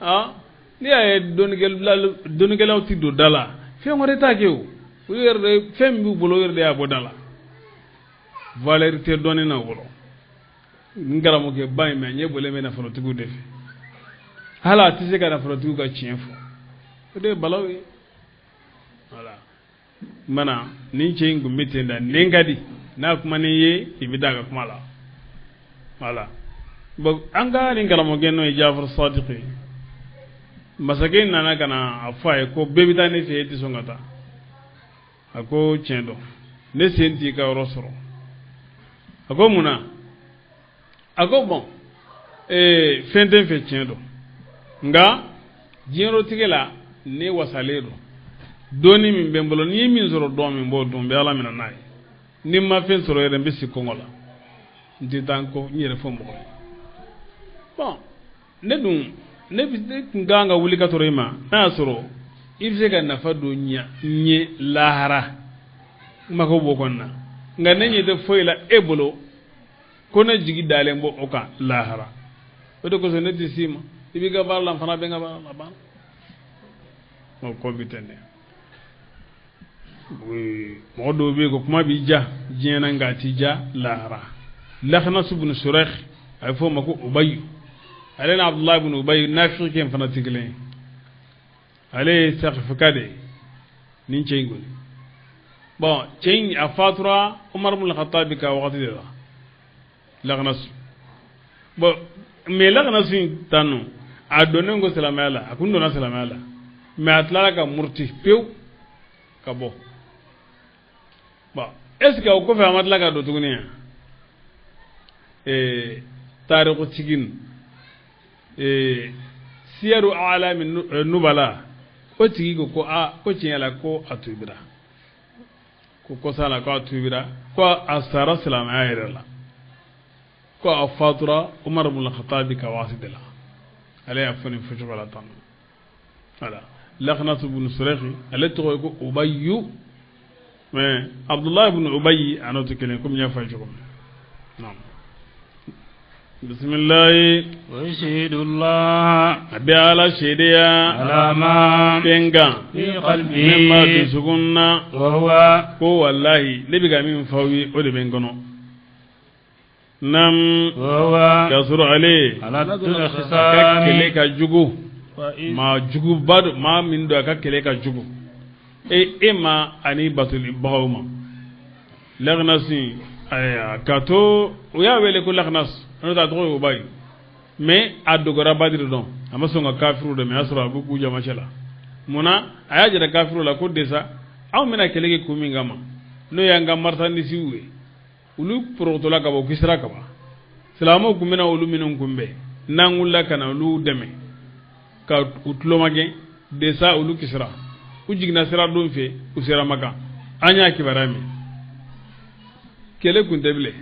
Ah, n'i y'a ye dɔnnikɛlaw ti don da la Fɛn wɛrɛ t'a kɛ o, u yɛrɛ de fɛn min b'u bolo, u yɛrɛ de y'a bɔ da la. Valeur tɛ dɔnni na u bolo. N karamɔgɔkɛ ba in, mɛ a ɲɛ bɔlen bɛ nafolotigiw de fɛ, hali a tɛ se ka nafolotigiw ka tiɲɛ fɔ. O de ye balaw ye. Voilà, mana nin cɛ in kun bɛ ten da, nin ka di n'a kuma n'i ye, i bɛ da a ka kuma la. Voilà, bon, an ka nin karamɔgɔkɛ, n'o ye Jafar Sadiq ye, masakɛ nana ka na a fɔ a ye ko bɛɛ bɛ taa ne fɛ, e tɛ sɔn ka taa. A ko tiɲɛ don, ne sen t'i ka yɔrɔ sɔrɔ. A ko mun na? A ko bon, fɛn tɛ n fɛ, tiɲɛ don, nka diɲɛlatigɛ la ne wasalen don. Dɔɔni min bɛ n bolo, n'i ye min sɔrɔ dɔn min b'o dɔn, n bɛ Ala minɛ n'a ye. Ni n ma fɛn sɔrɔ yɛrɛ, n bɛ sigi kɔngɔ la, n tɛ taa n kɔ n yɛrɛ fɔ mɔgɔ ye. Bon, ne dun ne ne tun kan ka wuli ka sɔrɔ i ma, n'a y'a sɔrɔ i bɛ se ka nafa dɔ ɲa n ye lahara, n mako b'o kɔni na. Nka ne ɲɛ tɛ foyi la e bolo ko ne jigi dalen bɔ o kan lahara. O de kosɔn ne tɛ s'i ma. I b'i ka baara la, n fana bɛ n ka baara la, banna. O ko bi ten dɛ. Mɔgɔ dɔw bɛ yen ko kuma b'i ja diɲɛ na, nka a t'i ja lahara. Lakhnas ibn Shuraih, a bɛ fɔ o ma ko Ubayi. Ale ni Abdulayi ibn Ubayi nafiki in fana tɛ kelen ye. Ale ye Sakifika de ye. Nin cɛ in kɔni, bon, cɛ in a fatura Umar ibn Khattab ka wagati de la, Lakhnas. Bon, mais Lakhnas in tan nɔ, a donnen ko silamɛya la, a kun donna silamɛya la, mais a tilala ka muruti pewu ka bɔ. Bon, est ce que o kɔfɛ a ma tila ka don tuguni yan? Tarikutigi Siyaru Alami Nubala, o tigi ko ko a ko tiɲɛ la ko a tubira, ko kɔsa la ko a tubira, ko a sara silamɛya yɛrɛ la, ko a fatura Umar ibn Khattab ka waati de la. Ale y'a fɔ nin fɔcogo la tan. Voilà, Lakhnas ibn Shuraih, ale tɔgɔ ye ko Ubayyu, mais Abdullah ibn Ubayy, a n'o tɛ kelen, komi n y'a fɔ a ye cogo min. Naam, bisimilahi. ويشهد الله A bɛ Ala seereya على ما fɛn kan في min b'a قلبه dusukun na. وهو Ko walahi, ne bɛ ka min fɔ aw ye, o de bɛ n kɔnɔ. Nam. وهو K'a sɔrɔ ale ألد a ka الخصام kɛlɛ ka jugu, maa juguba don, maa min don, a ka kɛlɛ ka jugu e ma ani batolibagaw ma. Laginasi, ayiwa, k'a to u y'a wele ko Laginas, n'o tɛ a tɔgɔ ye Ubayi, mais a dogora Badiri dɔn, a ma sɔn ka kafiriw dɛmɛ. A y'a sɔrɔ a bɛ k'u jamacɛ la. Munna a y'a jira kafiriw la ko desa anw bɛna kɛlɛ kɛ kun min kama, n'o y'an ka marchandise ye, olu porokotola ka bɔ Kisira ka ban, silamɛw tun bɛna olu minnu kunbɛn, n'an wulila ka na olu dɛmɛ ka u tulomagɛn desa, olu kisira, u jiginna sira don fɛ, u sera Makan, an y'a kibaruya mɛn, kɛlɛ kun tɛ bilen.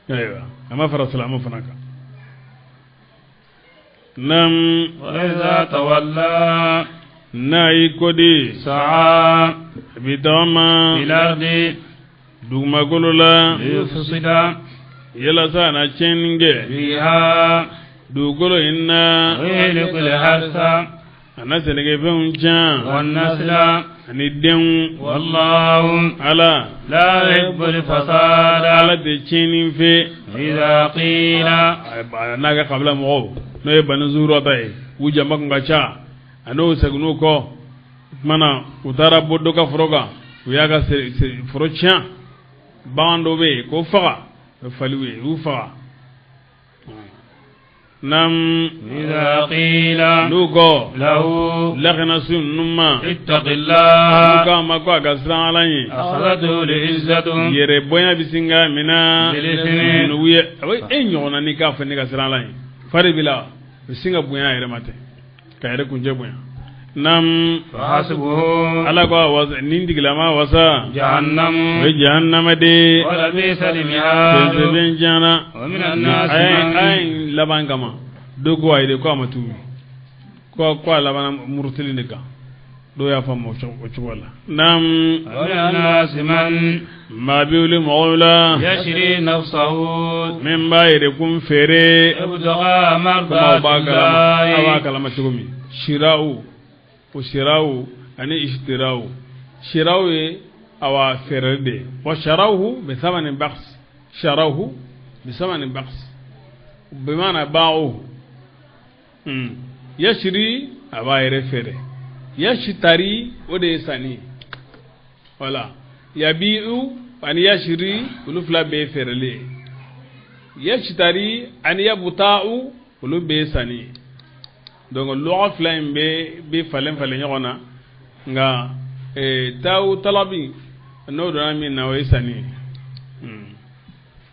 Ayiwa, a ma fara silamɛw fana kan. Nam. وإذا تولى N'a y'i kɔdi, سعى a bɛ tagama في الأرض dugumakolo la ليفسد yalasa a na tiɲɛni kɛ فيها dugukolo in na, ويهلك الحرث a na sɛnɛkɛfɛnw tiɲɛ والنسل ani denw. والله Ala لا يحب الفساد. Ala tɛ tiɲɛni fɛ. إذا قيل A n'a ka kabila mɔgɔw, n'o ye Bani Zuhurata ye, u jama kun ka ca, a n'o seginn'u kɔ. O tuma na u taara bɔ dɔ ka foro kan, u y'a ka foro tiɲɛ, bagan dɔ bɛ yen k'o faga, o ye faliw ye, u y'u faga. Nam. إذا قيل N'u kɔ له lakanasu ninnu ma, اتق n'u الله k'a ma ko a ka siran Ala ɲɛ, أخذته العزة yɛrɛ bonya bɛ sin ka minɛ بالإثم. nugu ye. A bɛ e ɲɔgɔnna n'i k'a fɔ ne ka siran Ala ɲɛ, fari b'i la, o bɛ sin ka bonya a yɛrɛ ma ten ka yɛrɛ kuncɛ bonya. Nam. فحسبه Ala ko a wasa, nin tigilama wasa جهنم o ye jahannama de ye. ولبئس المهاد. Fɛnsɛbɛn jana. ومن الناس A من ye laban kama dɔ ko ayi de, ko a ma tuubi, ko a labanna murutili de kan. Dɔw y'a faamu o cogo la. Nam. ومن الناس من Maa bɛ wuli mɔgɔw la يشري نفسه min b'a yɛrɛ kun feere ابتغاء komi aw مرضات b'a kalama, aw b'a الله kalama cogo min, sira'u, o siraw ani ishtiraw. Siraw ye awa feere de wa sharawhu bi thamanin baqs, sharawhu bi thamanin baqs bimana ba'u. Yashri a b'a yɛrɛ feere, yashtari o de ye sanni. Wala yabi'u ani yashri olu fila bɛɛ ye feereli ye. Yashtari ani yabta'u olu bɛɛ ye sanni ye. Donc lɔgɔ fila in bɛ falen falen ɲɔgɔn na, nka taw talabi n'o donna min na o ye sanni ye.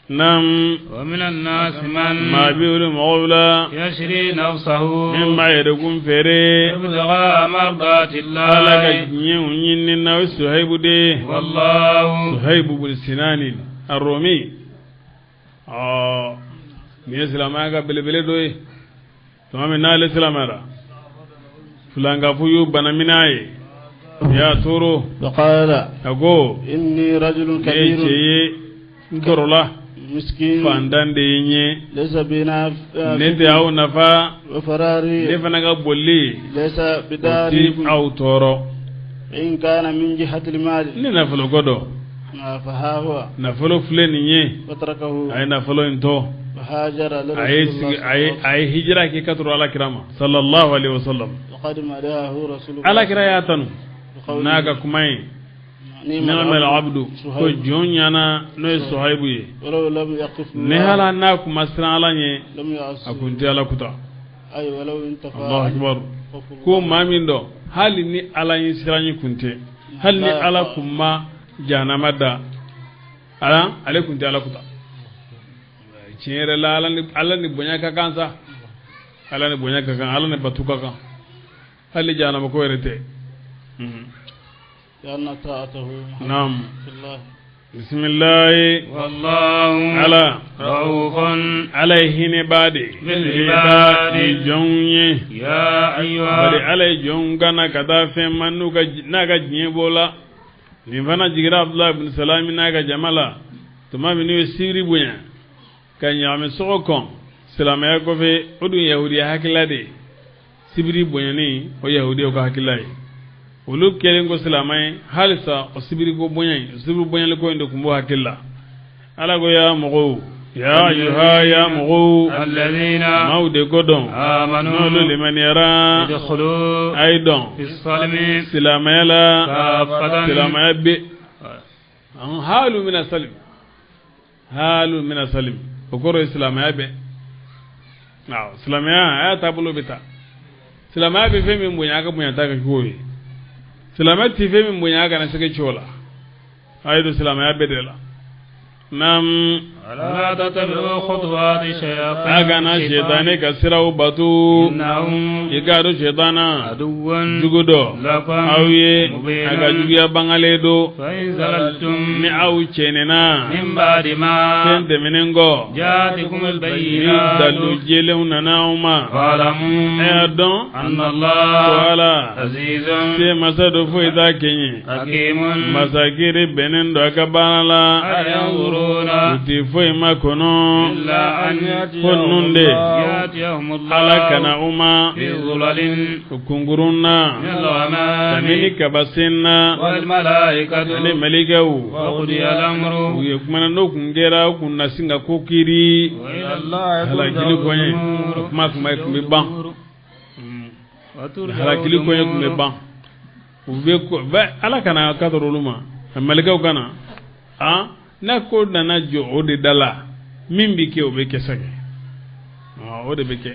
Naam. Wa minan naasi man maa bɛ olu mɔgɔw la yashri nafsahu min b'a yɛrɛkun feere ibtighaa mardati Ala ka llahi diɲɛw ɲini na, o ye Suhayibu de ye. Wallahu Suhayibu bun Sinani Arromi. Ɔ nin ye silamɛya ka belebele dɔ ye. Tuma min n'ale silamɛra, filankafo y'u banamin'a ye, u y'a tɔɔrɔ. فقال A ko إني رجل ne ye cɛ كبير ye, n kɔrɔla, مسكين fantan de ye n ye, ليس بنا ne tɛ aw nafa, ne وفراري fana ka boli ليس o ti بدار aw tɔɔrɔ. إن كان من جهة المال Ne nafolo ko dɔn, فها هو nafolo filɛ nin ye. وتركه A ye nafolo in to, وهاجر a ye لرسول sigi الله a ye a ye hijira kɛ ka turu ala kira ma sallallahu alaihi wasallam. وقد مداه رسول الله Ala kira y'a tanu بقوله n'a ka kuma ye نعم ni'mal abdu, ko سهيل jɔn ɲana n'o ye Suhayibu ye. ولو لم يقف Ni hala n'a kun ma siran ala ɲɛ, لم يعص a kun tɛ ala kuta. أي ولو انتفى Allahu akbar. خوف الله. Ko maa min dɔn, hali ni ala ye siran ɲɛ kun tɛ, hali ni ala kun ma jahanama da ala, ale kun tɛ ala kuta. Tiɲɛ yɛrɛ la, ala ni bonya ka kan sa, ala ni bonya ka kan, ala ni batu ka kan, hali jahanama ko yɛrɛ tɛ. لأن طاعته Naam. في الله. Bisimilahi. Wallahu Ala ra'ufun ala ye hinɛ ba de bil ibadi. Ni jɔnw ye. Ya ayyuha Bari ala ye jɔnw kana ka taa fɛn ma n'u ka n'a ka diɲɛ b'o la. Nin fana jiginra Abdulahi bin Salami n'a ka jama la tuma min n'u ye sibiri bonya ka ɲagami sogo kɔn silamɛya kɔfɛ. O dun yahudiya hakilila de ye sibiri bonyani, o yahudiyaw ka hakilila ye. Olu kɛlen ko silamɛ ye, halisa o sibiri ko bonya in, o sibiri bonyali ko in de tun b'o hakili la. Ala ko ya mɔgɔw, ya ayyuha, ya mɔgɔw, alladhina maaw de ko dɔn amanu n'olu limaniyara, idkhulu a ye dɔn fi salmi silamɛya la. kaffatan. Silamɛya bɛ an haalu mina salim, haalu mina salim, o kɔrɔ ye silamɛya bɛ. Awɔ, silamɛya a y'a taabolo bɛ taa. Silamɛya bɛ fɛn min bonya, a ka bonya t'a ka k'o ye. Silamɛ ti fɛn min bonya, a kana se kɛ o la. A ye don silamɛya bɛɛ de la. Naam. ولا تتبعوا خطوات الشياطين A kana sɛtanɛ ka siraw bato. إنهم I k'a dɔn sɛtana عدو jugu dɔ لكم aw ye, a ka مبين juguya bangalen don. فإن زللتم Ni aw cɛnɛna من بعد fɛn ما tɛmɛnen kɔ, جاءتكم ni البينات dalu jɛlenw nana aw ma, a فاعلموا y'a dɔn أن ko الله ala عزيز se masa dɔ foyi t'a kɛɲɛ, حكيم. masakɛ bɛnnen don a ka baara la. هل ينظرون U ti foyi ma kɔnɔ إلا أن ko ninnu de يأتيهم الله ala kana u ma في ظلل kunkurun na من الغمام kabini kabasen na والملائكة ani malikɛw. وقضي الأمر U ye kumana n'o kun kɛra, u kun na sin ka ko kiri وإلى الله halakili kɔɲɛ. O kuma kun bɛ ban, وترجع halakili kɔɲɛ kun bɛ الأمور ban. U bɛ ko bɛ ala kana ka tɔrɔ olu ma, a malikɛw kana a n'a ko nana jɔ o de da la, min bɛ kɛ o bɛ kɛ sɛgɛ, o de bɛ kɛ.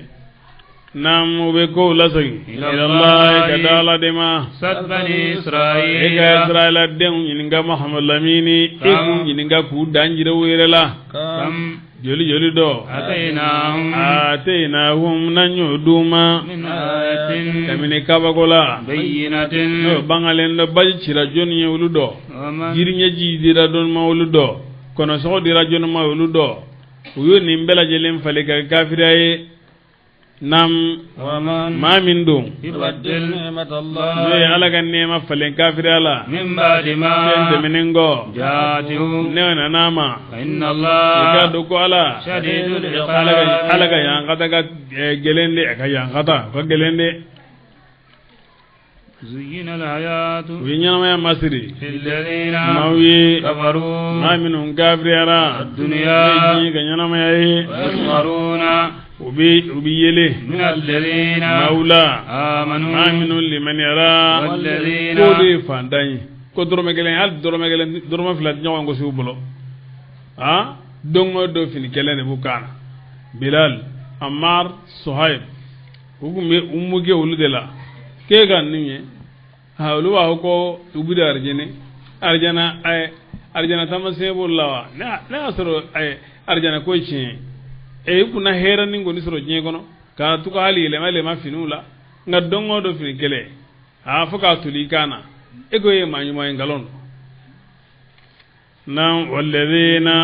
N'an o bɛ kow lasegin ilallahi ka da ala de ma. سل بني E ka إسرائيل Israɛla denw ɲininka, Muhamadu Lamini, e k'u ɲininka k'u dan jira u yɛrɛ la. كم Joli joli dɔ آتيناهم atainahum, n'an y'o d'u ma من آية kabini kabako la بينة n'o bangalen dɔ, baji cira jɔnni ye olu dɔ, ومن jiri ɲɛji dira dɔnni ma olu dɔ, kɔnɔsɔgɔ dira jɔnni ma olu dɔ. U y'o nin bɛɛ lajɛlen falen ka kɛ kafiriya ye. Nam ومن maa min don يبدل نعمة n'o ye الله ala ka nɛɛma falen kafiriya la من بعد fɛn ما tɛmɛnen kɔ, جاءته ne nana ma, فإن i k'a الله dɔn ko ala شديد ala ka ala ka العقاب yankata ka gɛlɛn de, a ka yankata o ka gɛlɛn de. زين الحياة U ye ɲɛnamaya masiri للذين maaw ye, كفروا maa minnu kafiriyara, الدنيا n'o ye diɲɛ ka ɲɛnamaya ye. ويسخرون U bi yele من الذين maaw la, maa آمنوا minnu limaniyara, والذين k'o de ye fantan ye, ko dɔrɔmɛ kelen, hali dɔrɔmɛ kelen, dɔrɔmɛ fila tɛ ɲɔgɔn gosi u bolo. Ah, don o don fini kelen de b'u kan na. Bilal, Ammar, Suhaib, u kun bɛ u muke olu de la k'e ka nin ye. Ha, olu b'a fɔ ko u bi da arijɛnɛ, arijɛnɛ, arijɛnɛ taamasiyɛn b'olu la wa? Ne y'a sɔrɔ arijɛnɛ ko ye tiɲɛ ye. I kunna hɛrɛ ni kɔni sɔrɔ diɲɛ kɔnɔ k'a to ka hali yɛlɛma yɛlɛma finiw la, nka don o don fini kelen, a fo k'a toli i kan na, e ko e ye maa ɲuman ye, nkalon don. Nan walladina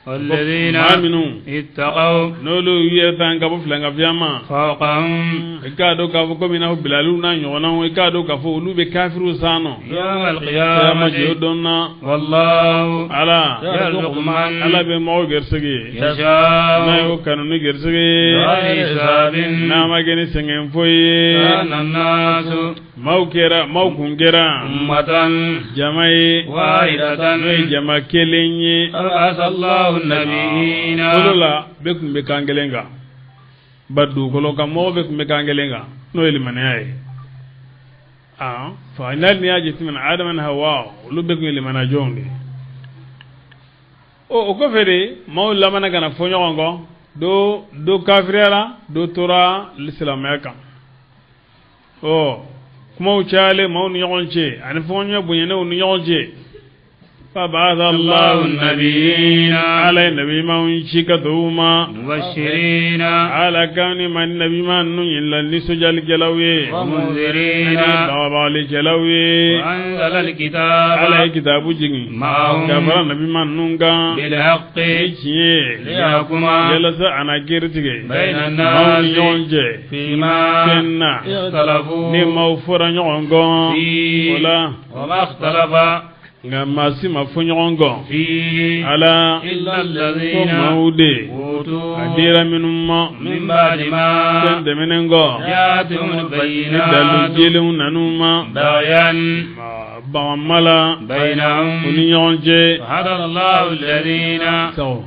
والذين maa minnu اتقوا n'olu y'u yɛrɛ tan ka bɔ filankafiya ma, فوقهم i k'a dɔn k'a fɔ komi i n'a fɔ Bilaliw n'a ɲɔgɔnnaw, i k'a dɔn k'a fɔ olu bɛ kafiriw san nɔ يوم kiyama jɔ القيامة don na. والله Ala يرزق من Ala bɛ mɔgɔw gɛrisɛgɛ n'a يشاء y'o kanu ni gɛrisɛgɛ ye, بغير حساب. n'a ma kɛ ni sɛgɛn foyi ye. كان الناس Maaw kɛra, maaw kun kɛra أمة jama ye, واحدة n'o ye jama kelen ye. فبعث الله النبيين Fɔlɔ la, bɛɛ kun bɛ kan kelen kan, ba dugukolo kan mɔgɔw bɛɛ kun bɛ kan kelen kan, n'o ye limaniya ye. Ah, fa n'ali n'i y'a jateminɛ, Adama ni Hawa, olu bɛɛ kun ye limaniya jɔnw de ye. O kɔfɛ de, maaw labanna ka na fɔ ɲɔgɔn kɔ, do kafiriyara, do tora silamɛya kan. Ɔ, kumaw cayalen maaw ni ɲɔgɔn cɛ ani fɔɲɔgɔn bonyanenw ni ɲɔgɔn cɛ, فبعث الله الله النبيين Ala ye nabiɲumanw ci ka to u ma. مبشرين Ala kan ni ma ni nabiɲuman ninnu ye la nisɔndiyalikɛlaw ye, ومنذرين bagabagalikɛlaw ye. وأنزل الكتاب Ala ye kitabu jigin معهم ka fara nabiɲuman ninnu kan بالحق ni tiɲɛ ye, ليحكم yalasa a na kiiri tigɛ بين maaw ni الناس ɲɔgɔn cɛ فيما fɛn na اختلفوا ni maaw fɔra ɲɔgɔn kɔ o فيه la. وما اختلف Nka maa si ma fɔ ɲɔgɔn kɔ فيه Ala إلا ko الذين maaw de a أوتوا dira minnu ma من بعد fɛn ما tɛmɛnen kɔ, جاءتهم ni dalu البينات jelenw nan'u ma بغيا baganma la u بينهم ni ɲɔgɔn cɛ. فهدى الله الذين Sago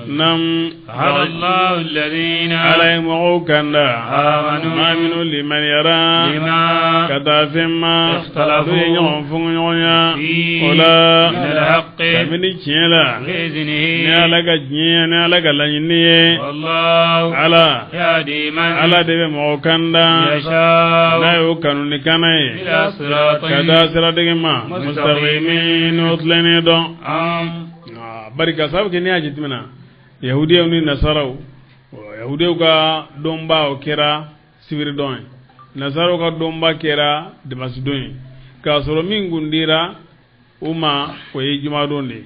nam فهدى الله الذين Ala ye mɔgɔw kanda, maa آمنوا minnu limaniyara لما ka taa fɛn ma اختلفوا n'o ye ɲɔgɔn fɔɲɔgɔnya فيه o la من الحق kabini tiɲɛ la ni بإذنه Ala ka diɲɛ ni Ala ka laɲini ye. والله Ala يهدي من Ala de bɛ mɔgɔ kanda n'a يشاء y'o kanu ni kana ye إلى صراط ka taa siradege ma mustaqimi n'o tilennen dɔn. أم Ah, barika sabu kɛ n'i y'a jateminɛ, yahudiyaw ni nasaraw, yahudiyaw ka dɔnba o kɛra sibiri dɔn ye, nasaraw ka dɔnba kɛra dimanche don ye, k'a sɔrɔ min kun dira u ma, o ye jumadon de ye.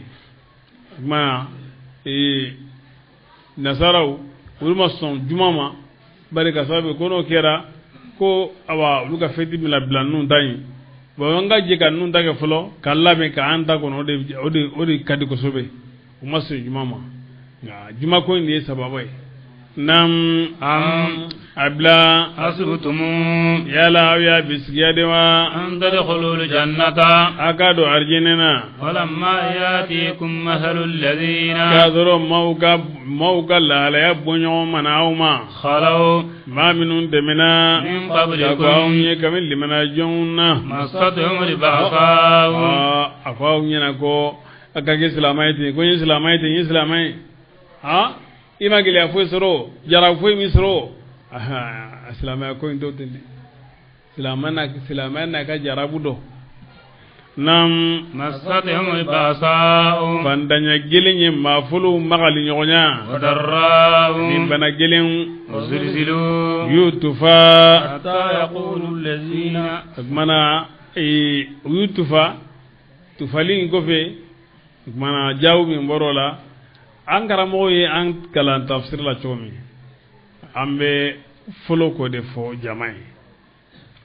O tuma nasaraw, olu ma sɔn juma ma, bari ka sababu kɛ ko n'o kɛra ko awa olu ka fɛti bɛna bila ninnu ta yen. Bon, an ka jɛ ka ninnu ta kɛ fɔlɔ ka labɛn ka an ta kɔnɔ, o de ka di kosɛbɛ. U ma sɔn juma ma, nka juma ko in de ye sababu ye n'an أم a bila. حسبتم Yala aw y'a bisigiya de wa أن تدخلوا الجنة a k'a don arijinɛ na, ولما يأتيكم مثل الذين k'a sɔrɔ maaw ka lahalaya bɔ ɲɔgɔn ma na aw ma, خلوا maa minnu tɛmɛna من ka kɔ aw قبلكم ɲɛ kabini limana jɔnw na. مستهم البأساء Aa, a fɔ aw ɲɛna ko a ka kɛ silamɛ ye ten, ko n ye silamɛ ye ten, n ye silamɛ ye, han, i ma gɛlɛya foyi sɔrɔ, jara foyi min sɔrɔ. Ahan, silamɛya ko in t'o ten dɛ. Silamɛ na, silamɛ n'a ka jarabu dɔn nam. مستهم البأساء Fantanya gelen ye maafolow magali ɲɔgɔnya والضراء ni bana gelen وزلزلوا u y'u tufa. حتى يقول الذين O kumana u y'u tufa, tufali in kɔfɛ, o kumana jaabi min bɔra o la, an karamɔgɔw ye an kalan tafsir la cogo min, an bɛ fɔlɔ k'o de fɔ jama ye.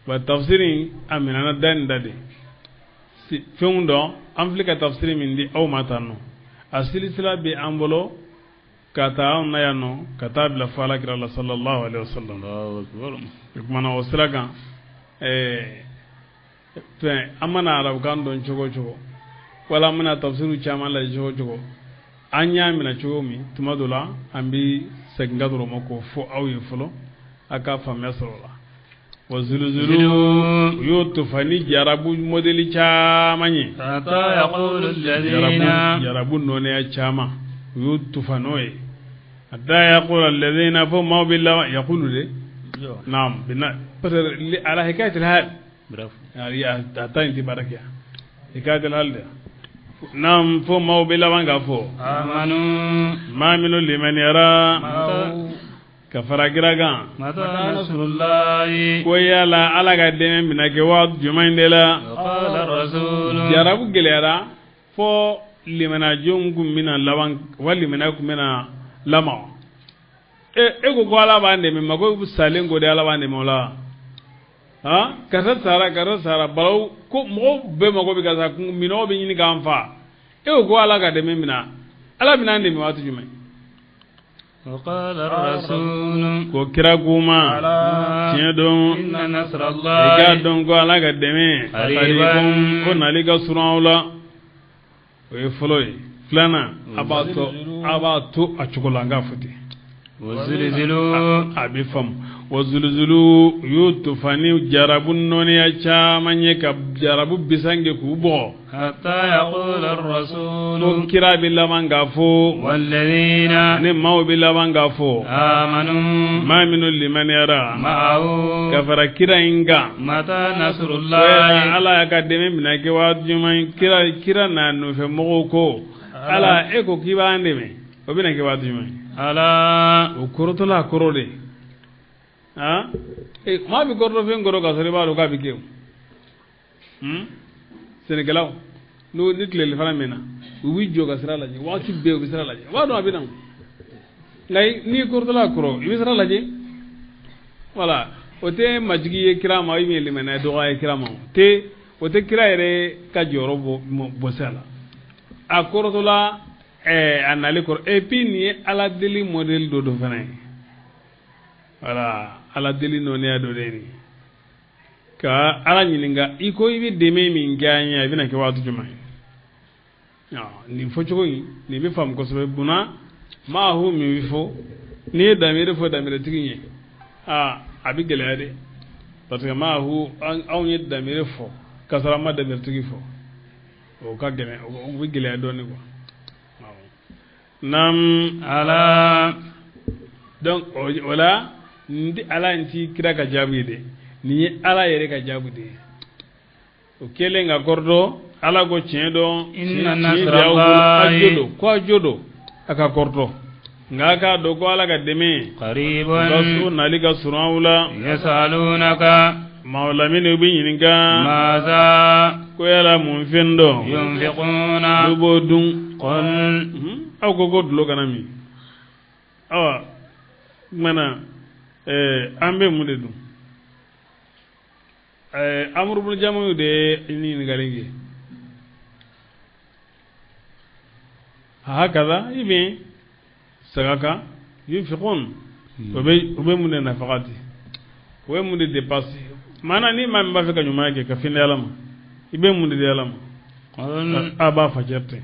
Wa tafsir in a minɛna da nin da de fɛnw dɔn. An filɛ ka tafsir min di aw ma tan nɔ, a silisila bɛ an bolo ka taa anw na yan nɔ ka taa bila fɔ Ala kira la sallallahu alaihi wasallam. الله أكبر. O kumana o sira kan Fɛn an mana arabukan dɔn cogo o cogo, wala an mana tafsiriw caman lajɛ cogo o cogo, an y'a minɛ cogo min, tuma dɔ la an bɛ segin ka dɔrɔn ma k'o fɔ aw ye fɔlɔ, a ka faamuya sɔrɔ o la. Wa zuluzulu, u y'o tofa ni jarabu modèle caman ye. Jarabu nɔnɛya caman u y'o tofa n'o ye. Hatta yaqula alladhina, fo maaw bɛ laban yaqulu de. Naam, bina parce que ala hikayat al-hal. Hatta in ti baara kɛ hikayat al-hal de. Naam, fo maaw bɛ laban k'a fɔ amanu maa minnu limaniyara ka fara kira kan, mata nasrullahi, ko yala Ala ka dɛmɛ bɛna kɛ waati jumɛn de la? Qala rasul. Jarabu gɛlɛyara fo limanajɔnw kun bɛna laban wa limaniya kun bɛna lamaga. E ko Ala b'an dɛmɛ, mako salen ko de Ala b'an dɛmɛ o la. Han, karisa sara, karisa sara, balawu ko mɔgɔw bɛɛ mako bɛ ka sa, minɔgɔ bɛ ɲini k'an fa. E ko Ala ka dɛmɛ bɛna, Ala bɛna an dɛmɛ waati jumɛn? وقال الرسول Ko kira k'u ma, tiɲɛ don, إن نصر i الله k'a dɔn ko Ala ka dɛmɛ qaribun, ko nali ka surun aw la. O ye fɔlɔ ye. Filanan, a b'a to a b'a to a cogo la, an k'a fɔ ten. وزلزلوا A bɛ faamu. Wa zuluzulu, u y'o tofa ni jarabu nɔniya caman ye ka jarabu bisange k'u bɔ. حتى يقول Ko الرسول kira bɛ laban k'a fɔ والذين ni maaw bɛ laban k'a fɔ آمنوا maa minnu limaniyara معه ka fara kira in kan, متى نصر ko الله Ala y'a ka dɛmɛ minɛ kɛ waati jumɛn? Kira n'a nɔfɛ mɔgɔw ko Ala, e ko k'i b'an dɛmɛ, o bɛna kɛ waati jumɛn? ألا O kɔrɔtɔla a kɔrɔ de, han, maa bɛ kɔrɔtɔ fɛn kɔrɔ k'a sɔrɔ i b'a dɔn k'a bɛ kɛ o. Sɛnɛkɛlaw n'o ni tilele fana mɛnna, u b'i jɔ ka sira lajɛ waati bɛɛ, u bɛ sira lajɛ, u b'a dɔn a bɛ na o. Nka n'i kɔrɔtɔla a kɔrɔ, i bɛ sira lajɛ. Wala o tɛ majigi ye kira ma, i bɛ limaniya dɔgɔya ye kira ma, o tɛ, o tɛ kira yɛrɛ ka jɔyɔrɔ bɔ bɔsi a la. A kɔrɔtɔla a nali kɔrɔ. Et puis nin ye Ala deli modèle dɔ dɔ fana ye. Wala Ala deli nɔniya dɔ de ye nin ye, ka Ala ɲininka i ko i bɛ dɛmɛ min kɛ an ye, a bɛna kɛ waati jumɛn? Nin fɔcogo in, nin bɛ faamu kosɛbɛ. Munna maahu min bɛ fɔ, n'i ye damiri fɔ damiritigi ye, aa, a bɛ gɛlɛya dɛ, parce que maahu, anw ye damiri fɔ k'a sɔrɔ an ma damiritigi fɔ, o ka gɛlɛn, o bɛ gɛlɛya dɔɔnin quoi. Naam. ألا Donc o la, nin tɛ Ala, nin ti kira ka jaabi ye dɛ, nin ye Ala yɛrɛ ka jaabi de ye. O kɛlen ka kɔrɔtɔ, Ala ko tiɲɛ dɔn, Inna tiɲɛ bɛ aw bolo, a jo nasrallahi don, ko a jo don a ka kɔrɔtɔ, nka a k'a dɔn ko Ala ka dɛmɛ قريب ka so nali ka surun aw la. يسألونك Maa lamini, u bɛ ɲininka ماذا ko yala mun fɛn dɔ ينفقون n'u b'o dun? قل Aw ko ko dulɔ kana min, awa kumana an bɛ mun de dun? Amuru bun Jamuyu de ye ɲininkali kɛ. Hakaza i bɛ saga kan yunfiqun, o bɛ mun de nafakati, o bɛ mun de dépense? Maana ni maa min b'a fɛ ka ɲuman kɛ ka fin di Ala ma, i bɛ mun de di Ala ma? قل A b'a facɛ ten,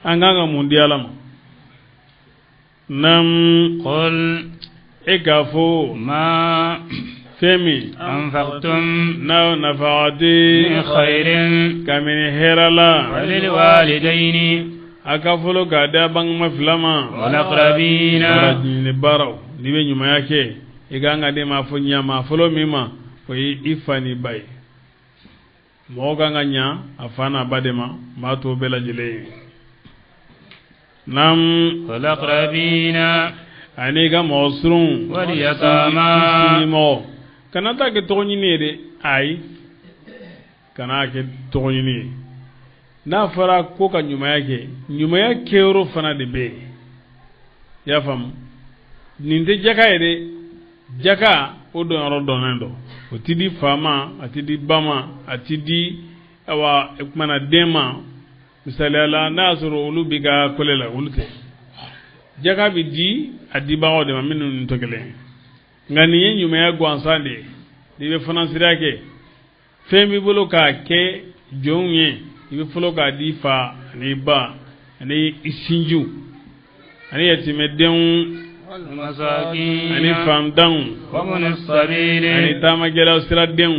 an kan ka mun di Ala ma? Nam. قل E k'a fɔ ما fɛn min أنفقتم n'aw nafagati من خير kabini hɛrɛ la, فللوالدين a ka fɔlɔ k'a di a bangema fila ma, والأقربين fara ɲini baaraw. N'i bɛ ɲumanya kɛ, i kan ka den ma fɔ ɲama fɔlɔ min ma, o ye i fa ni ba ye. Mɔgɔ kan ka ɲa a fa n'a ba de ma, n b'a to bɛɛ lajɛlen ye. Nam. والأقربين Ani i ka mɔgɔ surun واليتامى mɔgɔ kana taa kɛ tɔgɔ ɲini ye dɛ. Ayi, kana kɛ tɔgɔ ɲini ye. N'a fɔra ko ka ɲumanya kɛ, ɲumanya kɛyɔrɔ fana de bɛ yen, i y'a faamu? Nin tɛ jaka ye dɛ. Jaka o dɔnyɔrɔ dɔnnen don, o ti di fa ma, a ti di ba ma, a ti di awa o kumana den ma. Misaliya la, n'a y'a sɔrɔ olu b'i ka kɔlɛ la, olu tɛ. Jaka bɛ di a dibagaw de ma minnu ni tɛ kelen ye. Nka nin ye ɲumanya gansan de ye. N'i bɛ fanansiriya kɛ, fɛn b'i bolo k'a kɛ jɔnw ye, i bɛ fɔlɔ k'a di fa ani ba ani i sinjiw ani yatimɛdenw ani fantanw ani taamakɛlaw siradenw,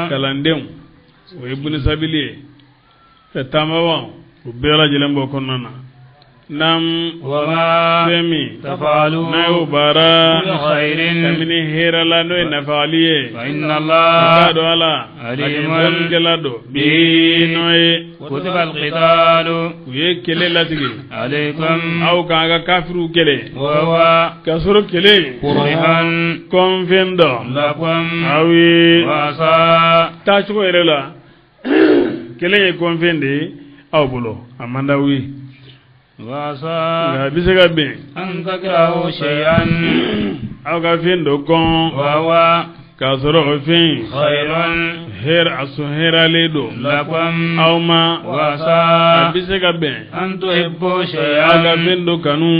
kalandenw, o ye bunisabili ye, taamabaw, o bɛɛ lajɛlen b'o kɔnɔna na. Naam, fɛn min n'a y'o baara kabini hɛrɛ la, n'o ye nafali ye, k'a dɔn Ala dɔnnikɛla don bi n'o ye. U ye kɛlɛ latigɛ aw kan ka kafiriw kɛlɛ, k'a sɔrɔ kɛlɛ kɔnfɛn dɔ aw ye taacogo yɛrɛ la. Kɛlɛ ye kɔnfɛn de ye aw bolo, a man d'aw ye, nka a bɛ se ka bɛn aw ka fɛn dɔ kɔn k'a sɔrɔ o fɛn hɛrɛ, a sɔn hɛrɛlen don aw ma. A bɛ se ka bɛn aw ka fɛn dɔ kanu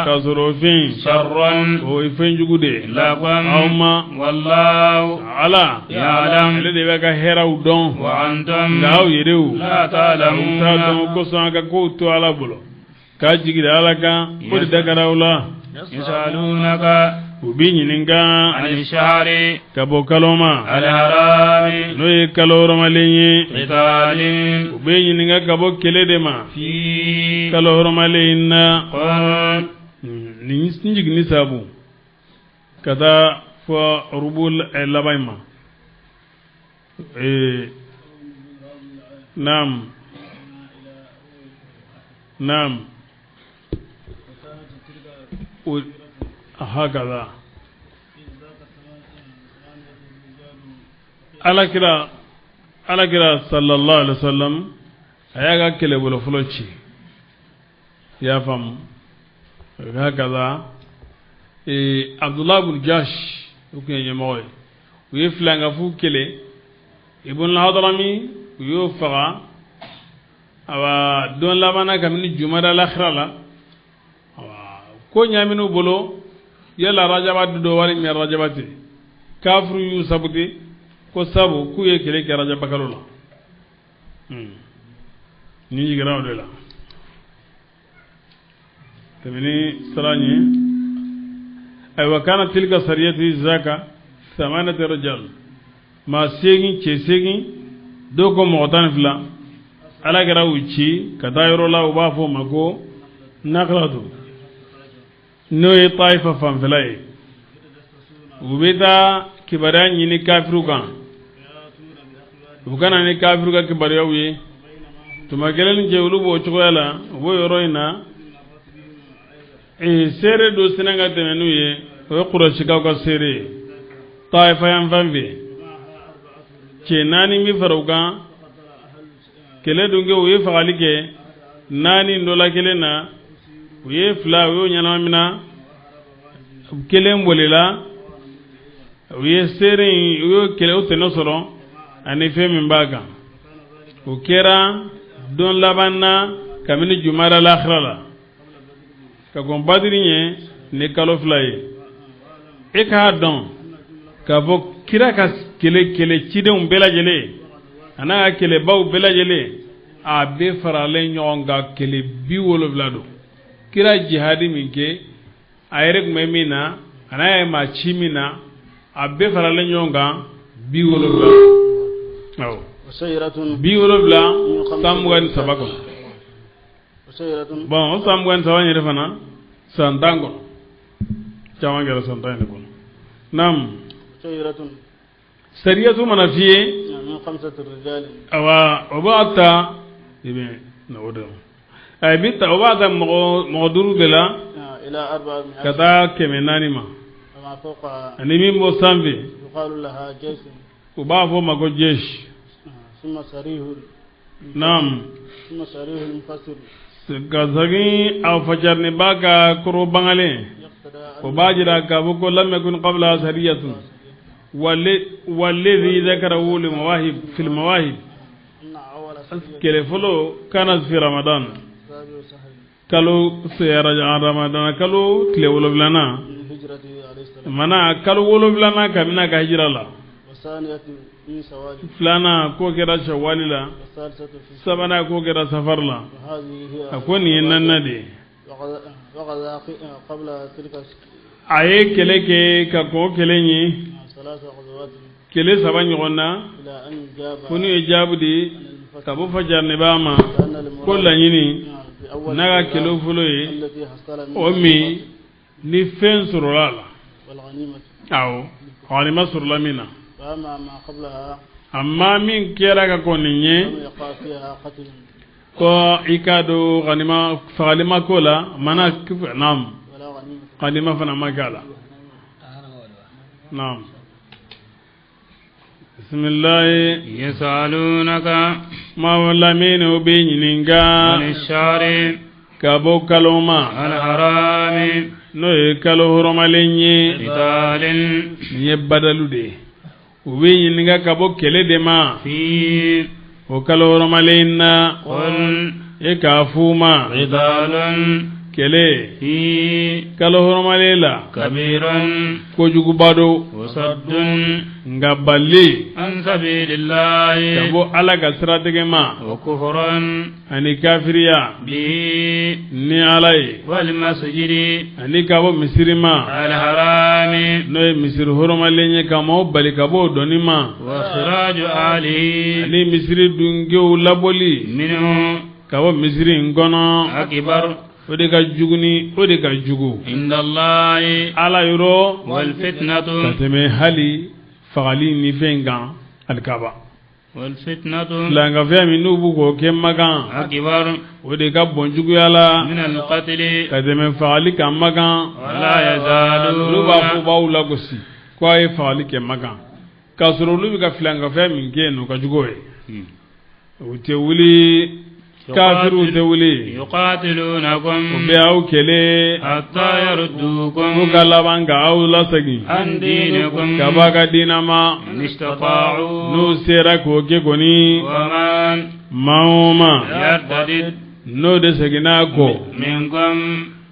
k'a sɔrɔ o fɛn, o ye fɛn jugu de ye aw ma. Ala, ale de bɛ ka hɛrɛw dɔn, nka aw yɛrɛw t'a dɔn. Kosɔn a ka kow to Ala bolo, k'a jigi da Ala kan, o de da kɛra aw la. U b'i ɲininka ka bɔ kalo ma, n'o ye kalo hɔrɔmalen ye. U b'i ɲininka ka bɔ kɛlɛ de ma kalo hɔrɔmalen in na. Nin jiginni sabu ka taa fɔ rubu laban in ma. Naam, naam, hakaza. Alakira sallallahu alaihi wasallam a y'a ka kɛlɛbolo fɔlɔ ci, i y'a faamu. Hakaza, Abdullah ibn Jash, o tun ye ɲɛmɔgɔ ye. U ye filankafu kɛlɛ, Ibn al-Hadrami, u y'o faga. Awa, don labanna kabini jumada lakhira la, awa, ko ɲamin'u bolo, yala rajaba don walima rajaba tɛ. Kafiru y'u sabute ko sabu k'u ye kɛlɛ kɛ rajaba kalo la. Ni jiginna o de la tɛmɛni sira ɲɛ. Ayiwa, kana tilka sariyatu zaka thamanata rijal, maa 8, cɛ 8, dɔw ko mɔgɔ 12. Ala kɛra u ci ka taa yɔrɔ la, u b'a fɔ o ma ko Nakalatu, n'o ye Tayifa fanfɛla ye. U bɛ taa kibaruya ɲini kafiriw kan, u ka na ni kafiriw ka kibaruyaw ye. Tuma kelen ni cɛ, olu b'o cogoya la, u b'o yɔrɔ in na. Seere dɔ sinna ka tɛmɛ n'u ye, o ye Kurasikaw ka seere ye Tayifa yan fan fɛ. Cɛ 4 bɛ fara u kan. Kɛlɛ dun kɛ, u ye fagali kɛ 4 dɔ la kelen na, u ye 2, u y'o ɲɛnama minɛ, kelen bolila. U ye seere in, u y'o kɛlɛ, o tɛnɛ sɔrɔ ani fɛn min b'a kan. O kɛra don laban na kabini jumada lakhira la, ka kɔn Badiri ɲɛ ni kalo 2 ye. E k'a dɔn k'a fɔ kira ka kɛlɛ cidenw bɛɛ lajɛlen, a n'a ka kɛlɛbaw bɛɛ lajɛlen, a bɛɛ faralen ɲɔgɔn kan, kɛlɛ 70 don. Kira jihadi min kɛ, a yɛrɛ tun bɛ min na, a n'a ye maa ci min na, a bɛɛ faralen ɲɔgɔn kan 70, awɔ, 70 san 23 kɔnɔ. Bon, o san 23 yɛrɛ fana, san 10 kɔnɔ, caman kɛra san 10 yɛrɛ kɔnɔ. Naam, sariyatu mana f'i ye, awa, o b'a ta i bɛ na o de ma, a bɛ ta, o b'a ta mɔgɔ 5 de la ka taa 400 ma, ani min b'o sanfɛ, u b'a fɔ o ma ko jeshi. Naam, ka segin a fajarniba ka kɔrɔ bangalen, o b'a jira k'a fɔ ko lam yakun qabla sariyatun walladhi dhakarahu li mawahib fil mawahib. Kɛlɛ fɔlɔ kana fi Ramadan, kalo Ramadan kalo tile 7nan. Mana kalo 7nan kabini a ka hijira la, filanan k'o kɛra sawali la, sabanan k'o kɛra safari la. A ko nin ye naaninan de ye. A ye kɛlɛ kɛ ka kɔn kɛlɛ ɲɛ, kɛlɛ 3 ɲɔgɔn na, fo n'u ye jaabi di ka bɔ fajarinɛba ma ko laɲini n'a ka kɛlɛ fɔlɔ ye o min ni fɛn sɔrɔla a la, awɔ, ganima sɔrɔla min na. Amma min kɛra ka kɔn nin ɲɛ, ko i k'a dɔn ganima fagali ma k'o la, mana naam, ganima fana ma k'a la. Naam. Bisimilahi. Yasalunaka. Maa lamini o bɛ ɲininka. Ani sari. Ka bɔ kalo ma. Alharami. N'o ye kalo hɔrɔmalen ye. Qitalin. Nin ye badalu de ye. U bɛ ɲininka ka bɔ kɛlɛ de ma. Fi. O kalo hɔrɔmalen na. Qul. E k'a f'u ma. Qitalun. Kɛlɛ. Fi. Kalo hɔrɔmalen la. Kabirun. Kojuguba don. Wasaddun. Nka bali. An sabilillahi. Ka bɔ Ala ka siratigɛ ma. Wa kufrun. Ani kafiriya. Bihi. Ni Ala ye. Wal masjidi. Ani ka bɔ misiri ma. Alharami. N'o ye misiri hɔrɔmalen ye ka maaw bali ka bɔ o dɔnni ma. Wa ikhraju ahlihi. Ani misiri dungew labɔli. Minhu. Ka bɔ misiri in kɔnɔ. Akbar. O de ka jugu ni o de ka jugu. Inda Allahi. Ala yɔrɔ. Wal fitnatu. Ka tɛmɛ hali fagali ni fɛn kan alikaba. Wal fitnatu. Filankafɛn min n'u b'u k'o kɛ Makan. Akbar. O de ka bon juguya la. Min al-qatli. Ka tɛmɛ fagali kan Makan. Wala yazaluna. Olu b'a fɔ b'aw lagosi ko a ye fagali kɛ Makan. K'a sɔrɔ olu bɛ ka filankafɛn min kɛ yen o ka jugu o ye. U tɛ wuli. Kafiriw tɛ wuli. Yuqatilunakum. U bɛ aw kɛlɛ. Hatta yaruddukum. F'u ka laban ka aw lasegin. An dinikum. Ka bɔ a ka diinɛ ma. In istata'u. N'u sera k'o kɛ kɔni. Wa man. Maa o maa. Yartadid. N'o de seginna a kɔ. Minkum.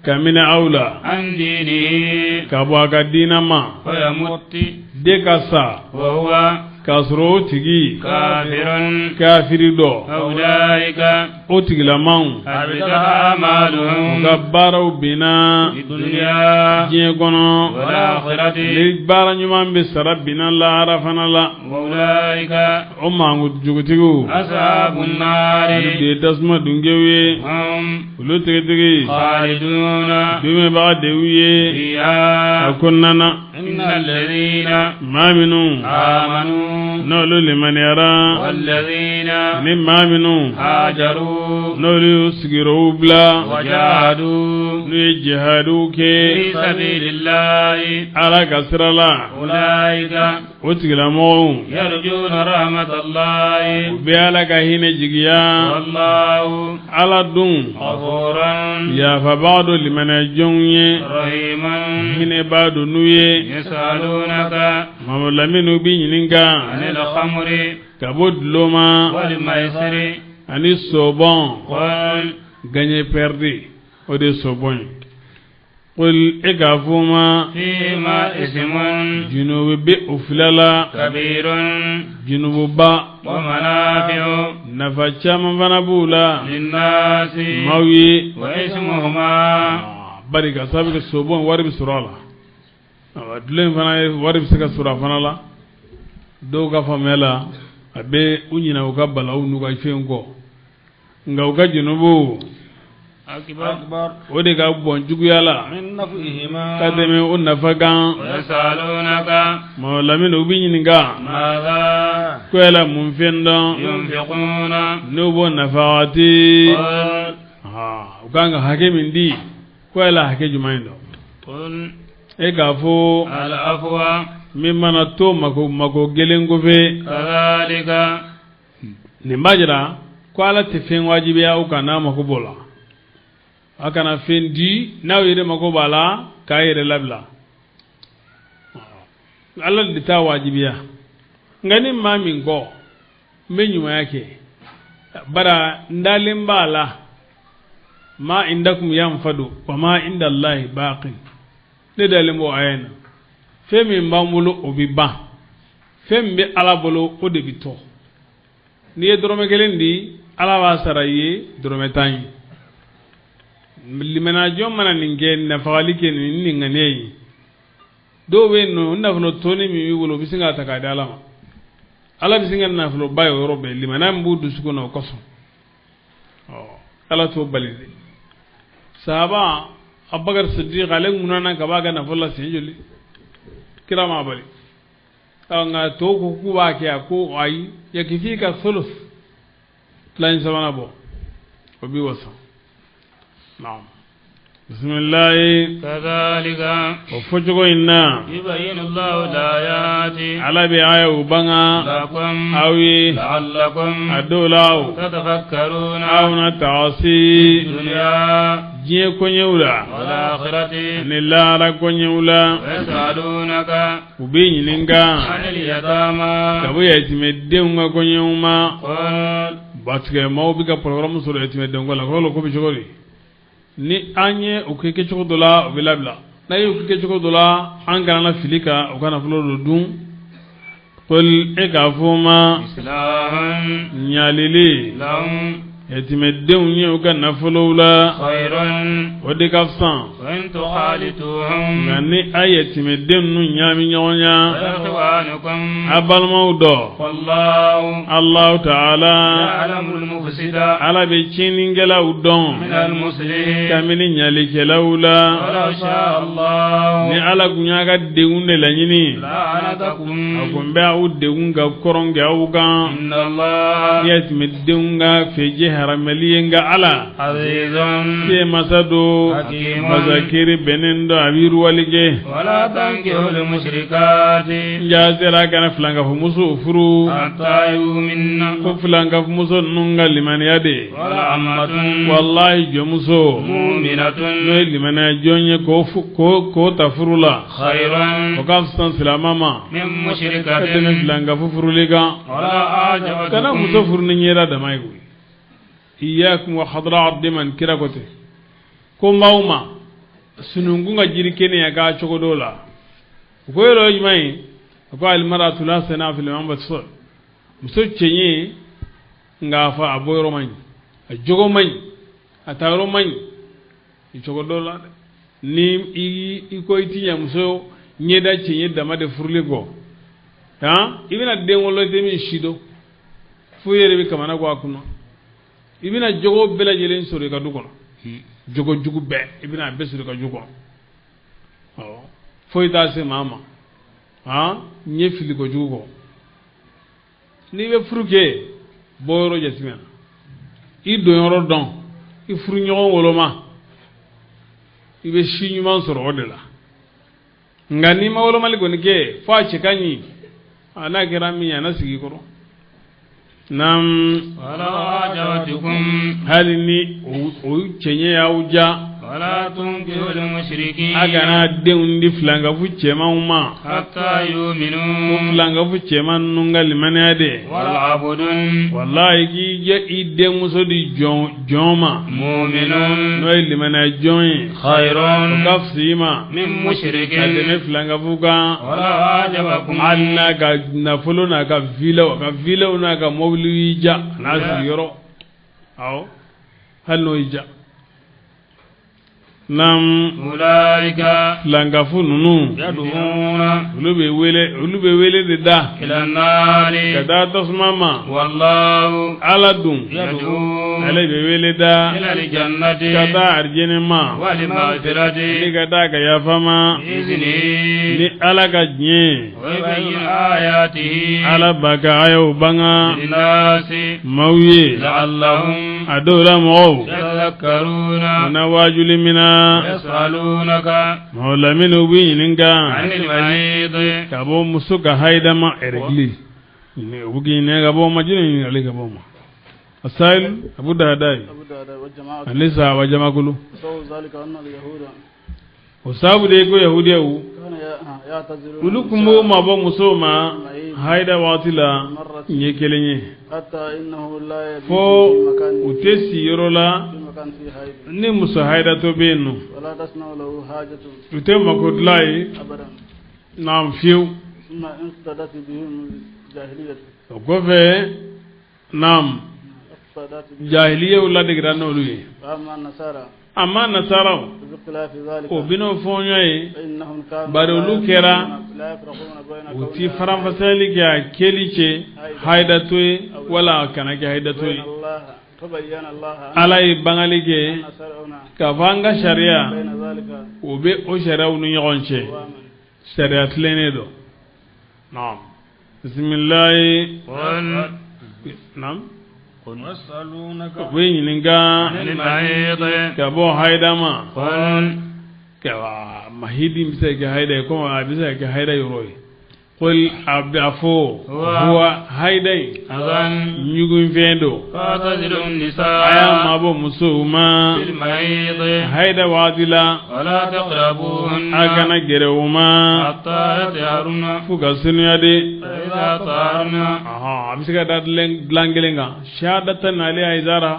Ka minɛ aw la. An dinihi. Ka bɔ a ka diinɛ ma. Fa yamut. De ka sa. Wa huwa. K'a sɔrɔ o tigi. Kafirun. Kafiri dɔ. Ulaika. O tigilamaw. Habitat a'maluhum. U ka baaraw binna. Fi dunya. Diɲɛ kɔnɔ. Wal akhirati. Ni baara ɲuman bɛ sara binna lahara fana la. Ulaika. O mankutu jugutigiw. Ashabun nari. Olu de ye tasuma dungew ye. Hum. Olu tigitigi. Khaliduna. Dumɛbaga de y'u ye. Fiha. A kɔnɔna na. Innal ladhina. Maa minnu. Amanu. N'olu limaniyara. Walladhina. Ni maa minnu. Hajaru. N'olu y'u sigiyɔrɔw bila. Wajahadu. N'u ye jihadiw kɛ. Fi sabilillahi. Ala ka sira la. Ulaika. O tigilamɔgɔw. Yarjuna rahmatallahi. U bɛ Ala ka hinɛ jigiya. Wallahu. Ala dun. Ghafuran. Yafabaa don limaniyajɔnw ye. Rahiman. Hinɛbaa don n'u ye. Yasalunaka. Mamadu Lamini u b'i ɲininka. Anil khamri. Ka bɔ dulɔ ma. Wal maisiri. Ani sobɔn. Qul. Gagné perdu o de ye sobɔn ye. Qul e k'a fɔ ma. Fima ismun. Junubu bɛ o fila la. Kabirun. Junububa. Wa manafi'u. Nafa caman fana b'u la. Linnasi. Maaw ye. Wa ismuhuma. Bari ka sababu kɛ sobɔn wari bɛ sɔrɔ a la. Awa dulɔ in fana ye wari bɛ se ka sɔrɔ a fana la. Dɔw ka faamuya la a bɛ u ɲinɛ u ka balawu n'u ka fɛnw kɔ. Nka u ka junubu. Akbar. O de ka bon juguya la. Min nafihima. Ka tɛmɛ o nafa kan. Yasalunaka. Maa Lamini u b'i ɲininka. Madha. Ko yala mun fɛn dɔn. Yunfiquna. N'u b'o nafakati. Qul. U kan ka hakɛ min di. Ko yala hakɛ jumɛn in dɔn. Qul. E k'a fɔ. Al afwa. Min mana to mako mako gɛlɛn kɔfɛ. Kadhalika. Nin b'a jira ko Ala tɛ fɛn wajibiya aw kan n'a mako b'o la. A kana fɛn di n'aw yɛrɛ mako b'a la k'a yɛrɛ labila. Ala de t'a wajibiya. Nka ni maa min kɔ n bɛ ɲumanya kɛ bara n dalen b'a la ma indakum yanfadu wa ma inda Allahi baqin. Ne dalen b'o aya in na. Fɛn min b'an bolo o bɛ ban, fɛn min bɛ Ala bolo o de bɛ to. N'i ye dɔrɔmɛ kelen di, Ala b'a sara i ye dɔrɔmɛ 10 ye. Limanajɔn mana nin kɛ, nafagali kɛ nin ŋaniya ye. Dɔw bɛ yen nɔ, nafolo tɔni min b'i bolo, o bɛ sin k'a ta k'a di Ala ma. Ala bɛ sin ka nafoloba ye o yɔrɔ bɛɛ, limaniya min b'u dusukun na o kosɔn. Ɔ Ala t'o bali dɛ. Sahaba Abubakar Sidiq, ale ŋunana ka b'a ka nafolo la siɲɛ joli, kira m'a bali. Nka tɔw ko k'u b'a kɛ, a ko ayi, yakifika thuluth, tilancɛ sabanan bɔ, o b'i wasa. Naam. Bisimilahi. Kadhalika. O fɔcogo in na. Yubayyinu Allahu al-ayati. Ala bɛ ayaw banga. Lakum. Aw ye. La'allakum. A dɔw la aw. Tatafakkaruna. Aw na taasi. Dunya. Diɲɛ koɲɛw la. Wal akhirati. Ani lahara koɲɛw la. Yasalunaka. U b'i ɲininka. Anil yatama. Ka bɔ yatimɛdenw ka koɲɛw ma. Qul. Parce que maaw bɛ ka programme sɔrɔ yatimɛdenw ko la, ko bɛ cogo di? Ni an ye o kɛ kɛcogo dɔ la, o bɛ labila. N'a y'o kɛ kɛcogo dɔ la, an kana na fili ka o ka nafolo dɔ dun. Qul, e k'a fɔ ma. Islahun. Ɲalili. Lahum. Yatimɛdenw ye u ka nafolow la. Khayrun. O de ka fisa. Wa in tukhalituhum. Nka ni a yatimɛden ninnu ɲaami ɲɔgɔn na. Ikhwanukum. A balimaw dɔ. Wallahu. Allahu ta'ala. Ya'lamu al-mufsida. Ala bɛ tiɲɛnikɛlaw dɔn. Min al-muslihin. Kabini ɲalikɛlaw la. Walau sha'a Allah. Ni Ala kun y'a ka degun de laɲini. La'anatakum. A kun bɛ aw degun ka kɔrɔn kɛ aw kan. Inna Allah. Yatimɛdenw ka feje haramali ye, nka Ala. Azizun. Se masa do. Hakimun. Masakiri bɛnnen dɔ, a bɛ yiriwali kɛ. Wala tankihul mushrikati. N sera kana filankafumuso furu. Hatta yu'minna. Ko filankafumuso ninnu ka limaniya de. Wala amatun. Walahi jɔnmuso. Mu'minatun. N'o ye limaniya jɔn ye, k'o ta furu la. Khayrun. O ka fisa silamɛ ma. Min Ka tɛmɛ mushrikatin. filankafu furuli kan. Wala a'jabatkum. Kana muso furu ni ɲɛda dama ye koyi. Iyyakum wa khadra abdiman, kira ko ten. Ko n b'aw ma sununkun ka jiri kɛnɛ ya k'a cogo dɔ la. O ko yɔrɔ ye jumɛn ye? A ko almaratu la sana fil manbat sol. Muso cɛɲɛ, nka a fɔ a bɔ yɔrɔ man ɲi, a jogo man ɲi, a taa yɔrɔ man ɲi, i cogo dɔ la dɛ. Ni i ko i ti ɲɛ muso ɲɛda cɛɲɛ dama de furuli kɔ, han, i bɛna den wolo i tɛ min si dɔn, fo i yɛrɛ bɛ kamana bɔ a kunna. I bɛna jogo bɛɛ lajɛlen sɔrɔ i ka du kɔnɔ. Jogo jugu bɛɛ, i bɛna a bɛɛ sɔrɔ i ka du kɔnɔ. Awɔ, foyi t'a se maa ma, han, ɲɛ fili kojugu kɔ. N'i bɛ furu kɛ, bɔ yɔrɔ jateminɛ, i don yɔrɔ dɔn, i furu ɲɔgɔn woloma, i bɛ si ɲuman sɔrɔ o de la. Nka n'i ma wolomali kɔni kɛ, fo a cɛ ka ɲi, a n'a kɛra min ye, a na sigi i kɔrɔ. Naam. Wala a'jabatkum. Hali ni o cɛɲɛ y'aw ja. Wala tunkihul mushrikin. A kana denw di filankafu cɛmanw ma. Hatta yu'minu. Ko filankafu cɛman ninnu ka limaniya de. Wala abudun. Walahi k'i i denmuso di jɔn ma. Mu'minun. N'o ye limaniya jɔn ye. Khayrun. O ka fisa i ma. Min mushrikin. Ka tɛmɛ filankafu kan. Wala a'jabakum. Hali n'a ka nafolo n'a ka vilaw, a ka vilaw n'a ka mɔbiliw y'i ja, a n'a sigiyɔrɔ. Awɔ, hali n'o y'i ja. Naam. Ulaika. Filankafu ninnu. Yad'una. Olu bɛ wele de da. Ila nari. Ka taa tasuma ma. Wallahu. Ala dun. Yad'u. Ale bɛ wele da. Ila aljannati. Ka taa arijinɛ ma. Wal maghfirati. Ni ka taa ka yafa ma. Bi'izni. Ni Ala ka diɲɛ. Wa yubayyinu ayatihi. Ala b'a ka ayaw banga. Linnasi. Maaw ye. La'allahum. A dɔw la mɔgɔw. Yatadhakkaruna. U na waajuli min na. Yasalunaka. Mɔgɔ lamini u b'i ɲininka. Anil mahid. Ka bɔ muso ka hayida ma ɛrɛgili. U bɛ k'i ɲininka ka bɔ o ma, jɛnɛ ɲininkali ka bɔ o ma. Asayil Abu Dahadayi. Ani sahaba jamakulu. O sababu de ye ko yahudiyaw olu tun b'o mabɔ musow ma hayida waati la ɲɛ kelen ye. Fo u tɛ si yɔrɔ la. مكان فيه حيض Ni muso hayidatɔ bɛ yen nɔ, ولا تصنع له حاجة u tɛ mako dilan ye. أبدا. Naam, fiyewu. ثم اقتدت بهم الجاهلية. O kɔfɛ, naam, اقتدت بهم. Jahiliyaw ladegera n'olu ye. وأما النصارى Amma nasaraw, فباختلاف ذلك o bɛn'o fɔ ɲɔgɔn ye. فإنهم كانوا Bari لا olu يفرقون- kɛra لا يفرقون بين u ti كونها faranfasiyali kɛ a kɛli cɛ hayidatɔ ye wala a kana kɛ hayidatɔ بين ye. الله فبين الله أن Ala ye bangali kɛ أن شرعنا k'a fɔ an ka sariya بين ذلك o bɛ o sariyaw ni ɲɔgɔn cɛ. قواما. Sariya tilennen don. Naam, bisimilayi. قل Naam. يسألونك U bɛ ɲininka عن المحيض. ka bɔ hayida ma. قل Ka mahidi bɛ se ka kɛ hayida ye, komi a bɛ se ka kɛ hayida yɔrɔ ye. Qul, a bɛ a fɔ Huwa. huwa, hayida in أذى ɲugunfɛn don. فاعتزلوا A y'a النساء mabɔ musow ma في المحيض hayida waati la, ولا تقربوهن a kana gɛrɛ u ma حتى يطهرن. f'u ka sanuya de. فإذا طهرن Ɔhɔn, a bɛ se ka da dilan kelen kan siyada ta nalen a izara,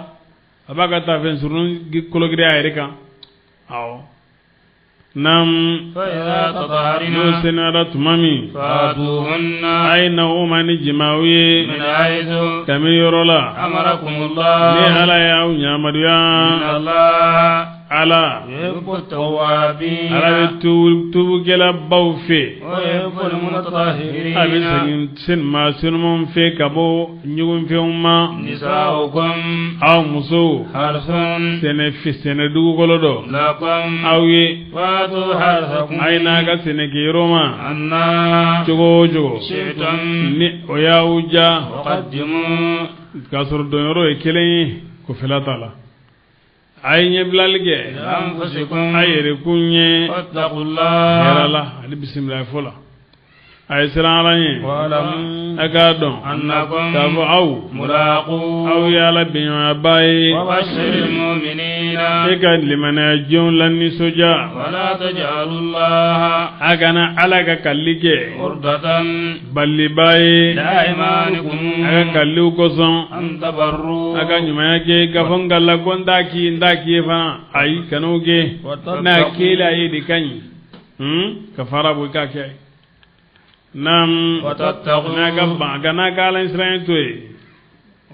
a b'a ka taafɛn surun kologiri a yɛrɛ kan. Awɔ, naam. فإذا N'o تطهرن sanuyara tuma min, فاتوهن a ye na o ma ni jimaw ye من حيث kabini yɔrɔ la أمركم ni الله. Ala y'aw yamaruya. إن الله Ala يحب التوابين Ala bɛ tubukɛlabaw fɛ, ويحب المتطهرين. A bɛ segin sen maa senumanw fɛ ka bɔ ɲugunfɛnw ma. نساؤكم Aw musow حرث sɛnɛ sɛnɛ dugukolo dɔ لكم aw ye. فاتوا حرثكم A ye n'a ka sɛnɛkɛyɔrɔ ma أنا cogo o cogo شئتم ni o y'aw ja, وقدموا k'a sɔrɔ donyɔrɔ ye kelen ye, kɔfɛla t'a la. A ye ɲɛbilali kɛ لأنفسكم a yɛrɛkun ye واتقوا hɛrɛ الله la ani bisimila fɔ la. A ye siran Ala ɲɛ, واعلموا a k'a dɔn أنكم k'a fɔ aw ملاقوه. aw ye Ala bɛnɲɔgɔnyaba ye. وبشر المؤمنين. E ka limaniya jɔnw la nisɔndiya. ولا تجعلوا الله A kana Ala ka kalili kɛ عرضة baliba ye لأيمانكم a ka kaliliw kosɔn. أن تبروا A ka ɲumanya kɛ k'a fɔ n ka la ko n t'a k'i n t'a k'i ye fana, ayi, kan'o kɛ. N'a kɛla a ye de ka ɲi, ka fara bɔ i k'a kɛ. Naam. وتتقوا N'a ka ban, a ka n'a ka Ala ɲɛsiranɲɛ to yen,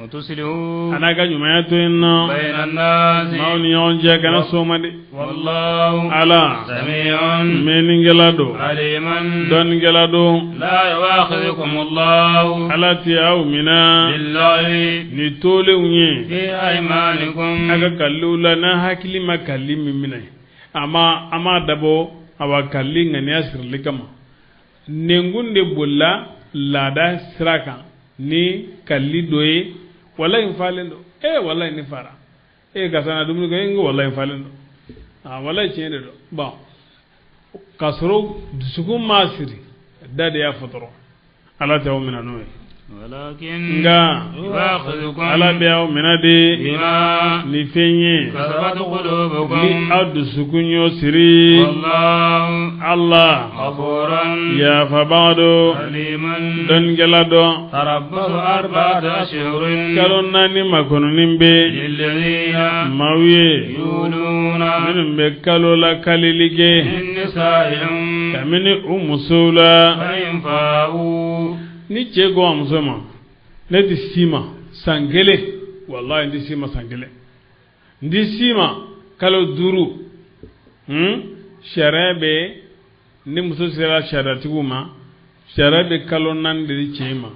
وتصلحوا a n'a ka ɲumanya to yen nɔ بين الناس. maaw ni ɲɔgɔn cɛ, kana sɔn ma de. والله Ala سميع mɛnnikɛla don, عليم. dɔnnikɛla don. لا يؤاخذكم الله Ala tɛ aw mina باللغو ni tolenw ye في أيمانكم. a ka kaliliw la, n'a hakili ma kalili min minɛ, a ma a m'a dabɔ awa kalili ŋaniya sirili kama. Nɛnkun de bolila laada sira kan ni kalili dɔ ye: walayi n falen don, ee walayi ne fara, ee karisa na dumuni kɛ, n ko walayi n falen don, aa walayi tiɲɛ de don. Bon, k'a sɔrɔ dusukun m'a siri, da de y'a fɔ dɔrɔn. Ala tɛ aw minɛ n'o ye. ولكن Nka يؤاخذكم Ala bɛ aw minɛ de بما ni fɛn ye كسبت ni قلوبكم. aw dusukun y'o siri. والله Ala غفور yafabaga don, حليم. dɔnnikɛla dɔn. تربص 4 أشهر Kalo 4 makɔnɔni bɛ للذين maaw ye يولون minnu bɛ kalo la kalili kɛ من نسائهم kabini u musow la. فإن فاءوا Ni cɛ ko a muso ma: ne tɛ s'i ma san kelen, walahi n tɛ s'i ma san kelen, n tɛ s'i ma kalo 5, sariya bɛ, ni muso sera sariyatigiw ma, sariya bɛ kalo 4 de di cɛ ma.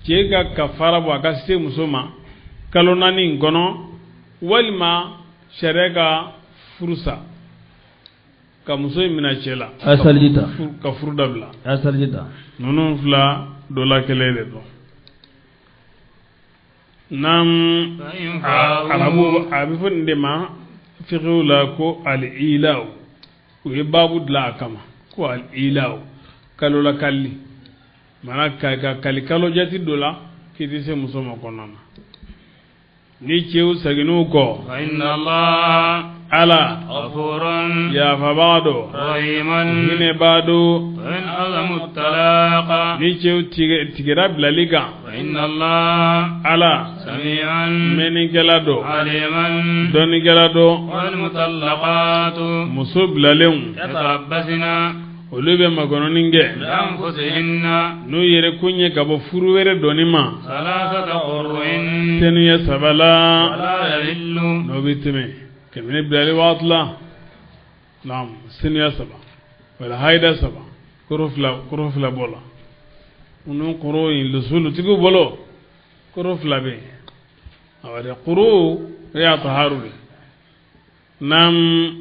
Cɛ ka kafara bɔ a ka se muso ma kalo 4 in kɔnɔ, walima sariya ka furu sa ka muso in minɛ cɛ la, A ye saliji ta. Ka furu dabila. A ye saliji ta. Ninnu fila dɔ la kelen de don. N'an فإن arabu فاءوا a bɛ fɔ nin de ma fikihu la ko al-ilaw. U ye baabu dilan a kama ko al-ilaw, kalo la kalili, maana ka kali kalo jate dɔ la k'i tɛ se muso ma kɔnɔna na. Ni cɛw seginn'u kɔ, فإن الله Ala غفور yafabaa don, رحيم. Hinɛbaa don. وإن عزموا الطلاق Ni cɛw tigɛra bilali kan, فإن الله Ala سميع mɛnnikɛla don, عليم. dɔnnikɛla don. والمطلقات Muso bilalenw, يتربصن olu bɛ makɔnɔni kɛ بأنفسهن n'u yɛrɛ kun ye ka bɔ furu wɛrɛ dɔnni ma ثلاثة قروء senuya saba la. ولا يحل N'o bɛ tɛmɛ kabini bilali waati la, naam, senuya saba wala hayida saba, koro fila, koro fila b'o la. Ninnu koro in lusulutigiw bolo, koro fila bɛ yen. Awa de, koro o y'a taharu de, naam.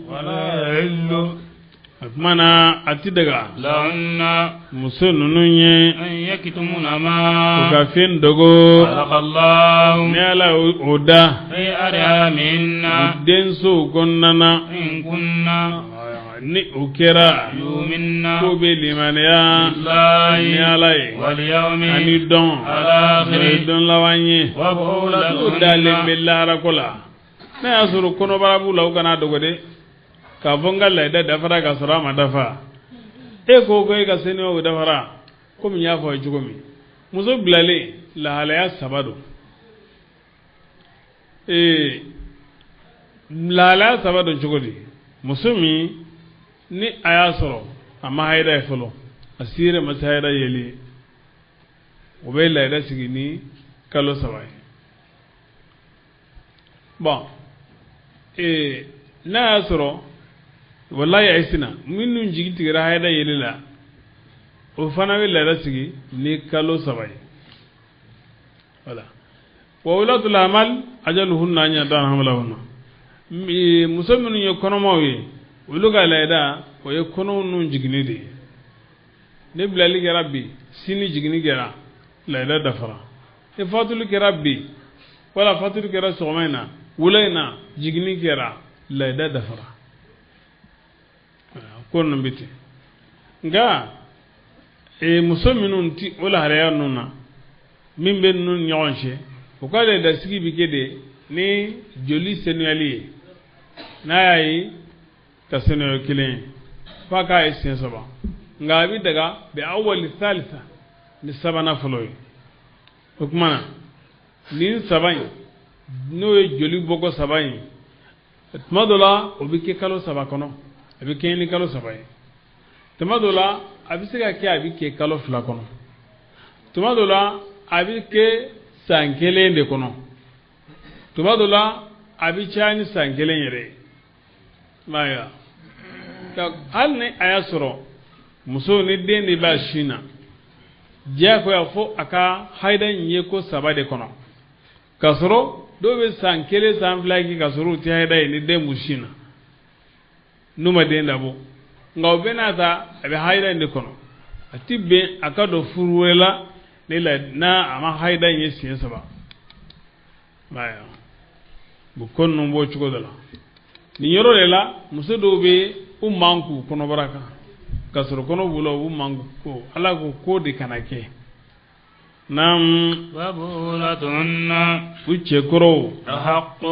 ولا يحل A tuma na a ti daga لهن muso ninnu ye أن يكتمن u ما ka fɛn dogo خلق الله ni Ala y'o da في أرحامهن u densow kɔnɔna na, إن كن ni o kɛra يؤمن k'o bɛ limaniya ni بالله Ala ye واليوم ani dɔn الآخر n'o ye dɔn laban ye, n'u dalen bɛ وبعولتهن laharako la. N'a y'a sɔrɔ kɔnɔbara b'u la, u kana dogo dɛ k'a fɔ n ka layidu dafara k'a sɔrɔ a ma dafa. E ko e ka seniya o dafara, komi n y'a fɔ a ye cogo min, muso bilalen lahalaya saba don. Lahalaya saba don cogo di? Muso min ni a y'a sɔrɔ a ma hayida ye fɔlɔ, a si yɛrɛ ma se hayida yeli ye, o bɛ layidu sigi ni kalo 3 ye. Bon, n'a y'a sɔrɔ walayi a sina minnu jigi tigɛra hayida yeli la, o fana bɛ layidu sigi ni kalo 3 ye. Wala wa ulatul amal ajaluhunna an yadana hamlahunna. Muso minnu ye kɔnɔmaw ye, olu ka layidu o ye kɔnɔw ninnu jiginni de ye. Ni bilali kɛra bi, sini jiginni kɛra, layidu dafara. Ni fatuli kɛra bi, wala fatuli kɛra sɔgɔma in na, wula in na jiginni kɛra, layidu dafara. Ko ninnu bɛ ten. Nka muso minnu ti o lahalaya ninnu na, min bɛ ninnu ni ɲɔgɔn cɛ, o ka layidu bɛ kɛ de ni joli senuyali ye. N'a y'a ye ka senuya kelen ye, f'a k'a ye siɲɛ saba, nka a bɛ daga bi awali salisa, ni sabanan fɔlɔ ye. O tuma na nin saba in, n'o ye joli bɔko saba in, tuma dɔ la o bɛ kɛ kalo 3 kɔnɔ, a bɛ kɛ ni kalo 3 ye. Tuma dɔ la a bɛ se ka kɛ, a bɛ kɛ kalo 2 kɔnɔ. Tuma dɔ la a bɛ kɛ san kelen de kɔnɔ. Tuma dɔ la a bɛ caya ni san kelen yɛrɛ ye. I m'a ye wa? Hali ni a y'a sɔrɔ muso ni den de b'a sin na, diyagoya fo a ka hayida in ye ko saba de kɔnɔ, k'a sɔrɔ dɔw bɛ san kelen, san 2 kɛ k'a sɔrɔ u tɛ hayida ye ni den b'u sin na, n'u ma den labɔ. Nka o bɛɛ n'a ta, a bɛ hayida in de kɔnɔ. A ti bɛn a ka don furu wɛrɛ la ni la n'a a ma hayida in ye siɲɛ saba. I m'a ye wa? Ko ninnu b'o cogo dɔ la. Nin yɔrɔ de la, muso dɔw bɛ u man k'u kɔnɔbara kan k'a sɔrɔ kɔnɔ b'u la, u man ko Ala ko k'o de kana kɛ. Naam. وبعولتهن U cɛkɔrɔw, أحق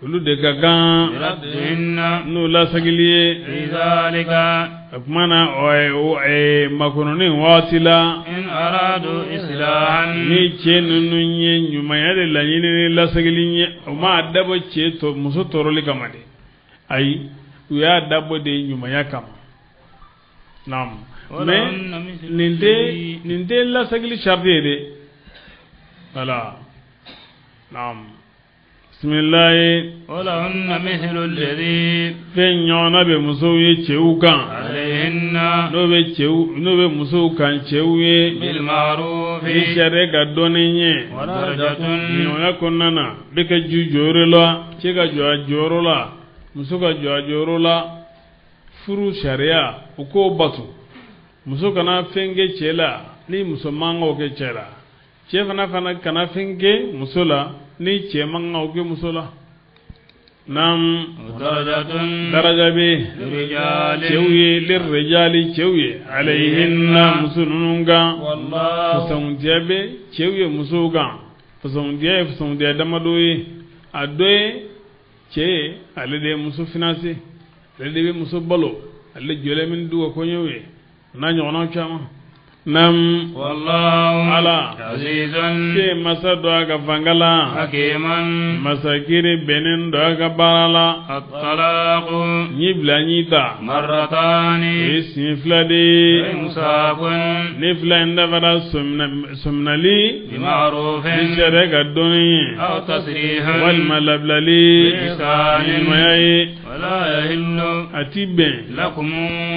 olu de ka kan بردهن n'u lasagili ye في ذلك o tuma na o makɔnɔni waati la, إن أرادوا إصلاحا. Ni cɛ ninnu ye ɲumanya de laɲini ni lasagili ye, o m'a dabɔ cɛ tɔ muso tɔɔrɔli kama dɛ, ayi, u y'a dabɔ de ɲumanya kama. Naam, mais ولهن مثل nin tɛ الذي nin tɛ lasagili sarati ye dɛ. Wala, naam, bisimilayi. ولهن مثل الذي Fɛn ɲɔgɔnna bɛ musow ye cɛw kan عليهن n'o bɛ cɛw n'o bɛ musow kan cɛw ye بالمعروف ni sariya ka dɔnni ye. ودرجة Ɲɔgɔnya kɔnɔna na, bɛ ka ju jɔyɔrɔ la, cɛ ka jɔ a jɔyɔrɔ la, muso ka jɔ a jɔyɔrɔ la. Furu sariya, u k'o bato. Muso kana fɛn kɛ cɛ la ni muso man kan k'o kɛ cɛ la, cɛ fana kana fɛn kɛ muso la ni cɛ man kan k'o kɛ muso la. Naam. ودرجة Daraja bɛ للرجال cɛw ye, lirijali, cɛw ye, alayhinna, muso ninnu kan. والله Fasangundiya bɛ cɛw ye musow kan. Fasangundiya ye fasangundiya damadɔ ye. A dɔ ye cɛ ye, ale de ye muso financer, ale de bɛ muso balo, ale jɔlen bɛ ni du ka koɲɛw ye, n'a ɲɔgɔnnaw caman. Nam. Wallahu Ala azizun se masa dɔ a ka fanga la, hakimun masakiri bɛnnen dɔ a ka baara la. الطلاق N'i bila n'i ta, مرتان o ye siɲɛ fila de ye. إمساك Ni fila in dafara, sɔminali بمعروف ni sariya ka dɔnni ye, أو تسريح walima labilali بإحسان ɲumanya ye. ولا يحل A ti bɛn لكم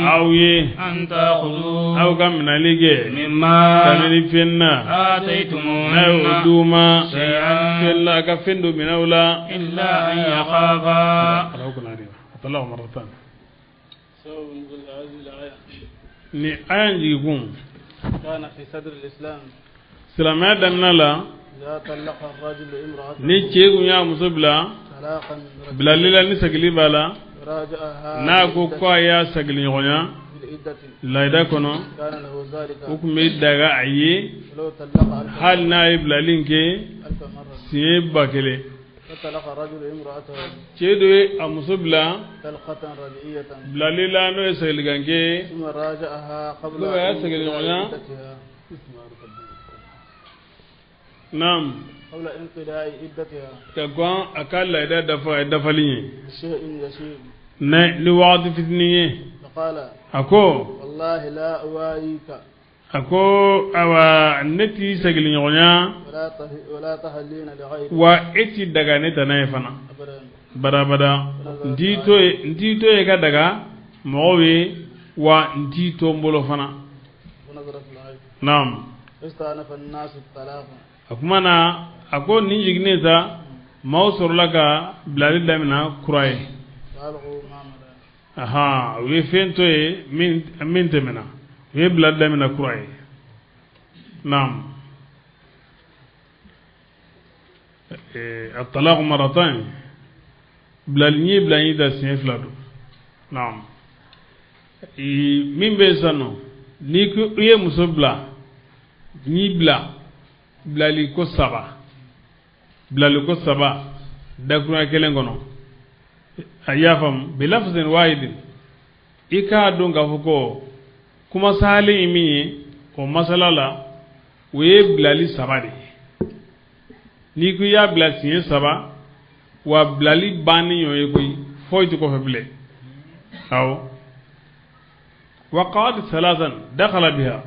aw ye أن تأخذوا aw ka minɛli kɛ مما kabini fɛn na n'a y'o آتيتموهن d'u ma شيئا fɛn la, a ka fɛn dɔ minɛ u la. إلا أن يخافا. Ala kunna de atalaw maratan. سبب نزول هذه الآية Ni aya in jigin kun, كان في صدر الإسلام silamɛya daminɛ la, إذا طلق الرجل امرأته ni cɛ kun y'a muso bila طلاقا bilali la ni sagili b'a la, راجعها n'a ko ko a y'a sagili ɲɔgɔnya بالعدة layida kɔnɔ, كان له ذلك o tun bɛ daga a ye ولو طلق ألف hali n'a ye bilali in kɛ ألف مرة. siɲɛ 1000. فطلق الرجل امرأته Cɛ dɔ ye a muso bila طلقة رجعية bilali la n'o ye sagilikan kɛ. ثم راجعها قبل لا، يا سجل انقضاء العليا. عدتها Naam. قبل انقضاء عدتها Ka kɔn a ka layida dafa, a ye dafali ye بشيء يسير. ni wagati fitinin ye. فقال A ko والله لا أواليك a ko awa, ne t'i sagili ɲɔgɔnya ولا ولا تهلين لغيري wa e t'i daga ne tana ye fana أبدا. badabada. N t'i to ye, n t'i to ye ka daga mɔgɔw ye, wa n t'i to n bolo fana. ونظرت الآية. Naam. استأنف الناس الطلاق. A kuma na a ko nin jiginnen sa, maaw sɔrɔla ka bilali daminɛ kura ye. فألغوا ما مضى. Ahan, u ye fɛn to ye min tɛmɛna, u ye bilali daminɛ kura ye. Naam. الطلاق مرتان, bilali n'i ye bila n'i da siɲɛ fila don. Naam. Min bɛ yen sisan nɔ, n'i ko i ye muso bila n'i bila bilali ko saba, bilali ko saba dakurunya kelen kɔnɔ, a y'a faamu, bilafzin wahidin, i k'a dɔn k'a fɔ ko kuma sahalen ye min ye o masala la, o ye bilali saba de ye. N'i ko i y'a bila siɲɛ saba, wa bilali bannen ɲɔ ye koyi, foyi tɛ kɔfɛ bilen. Awɔ, waqa'at salasan dakhala biha.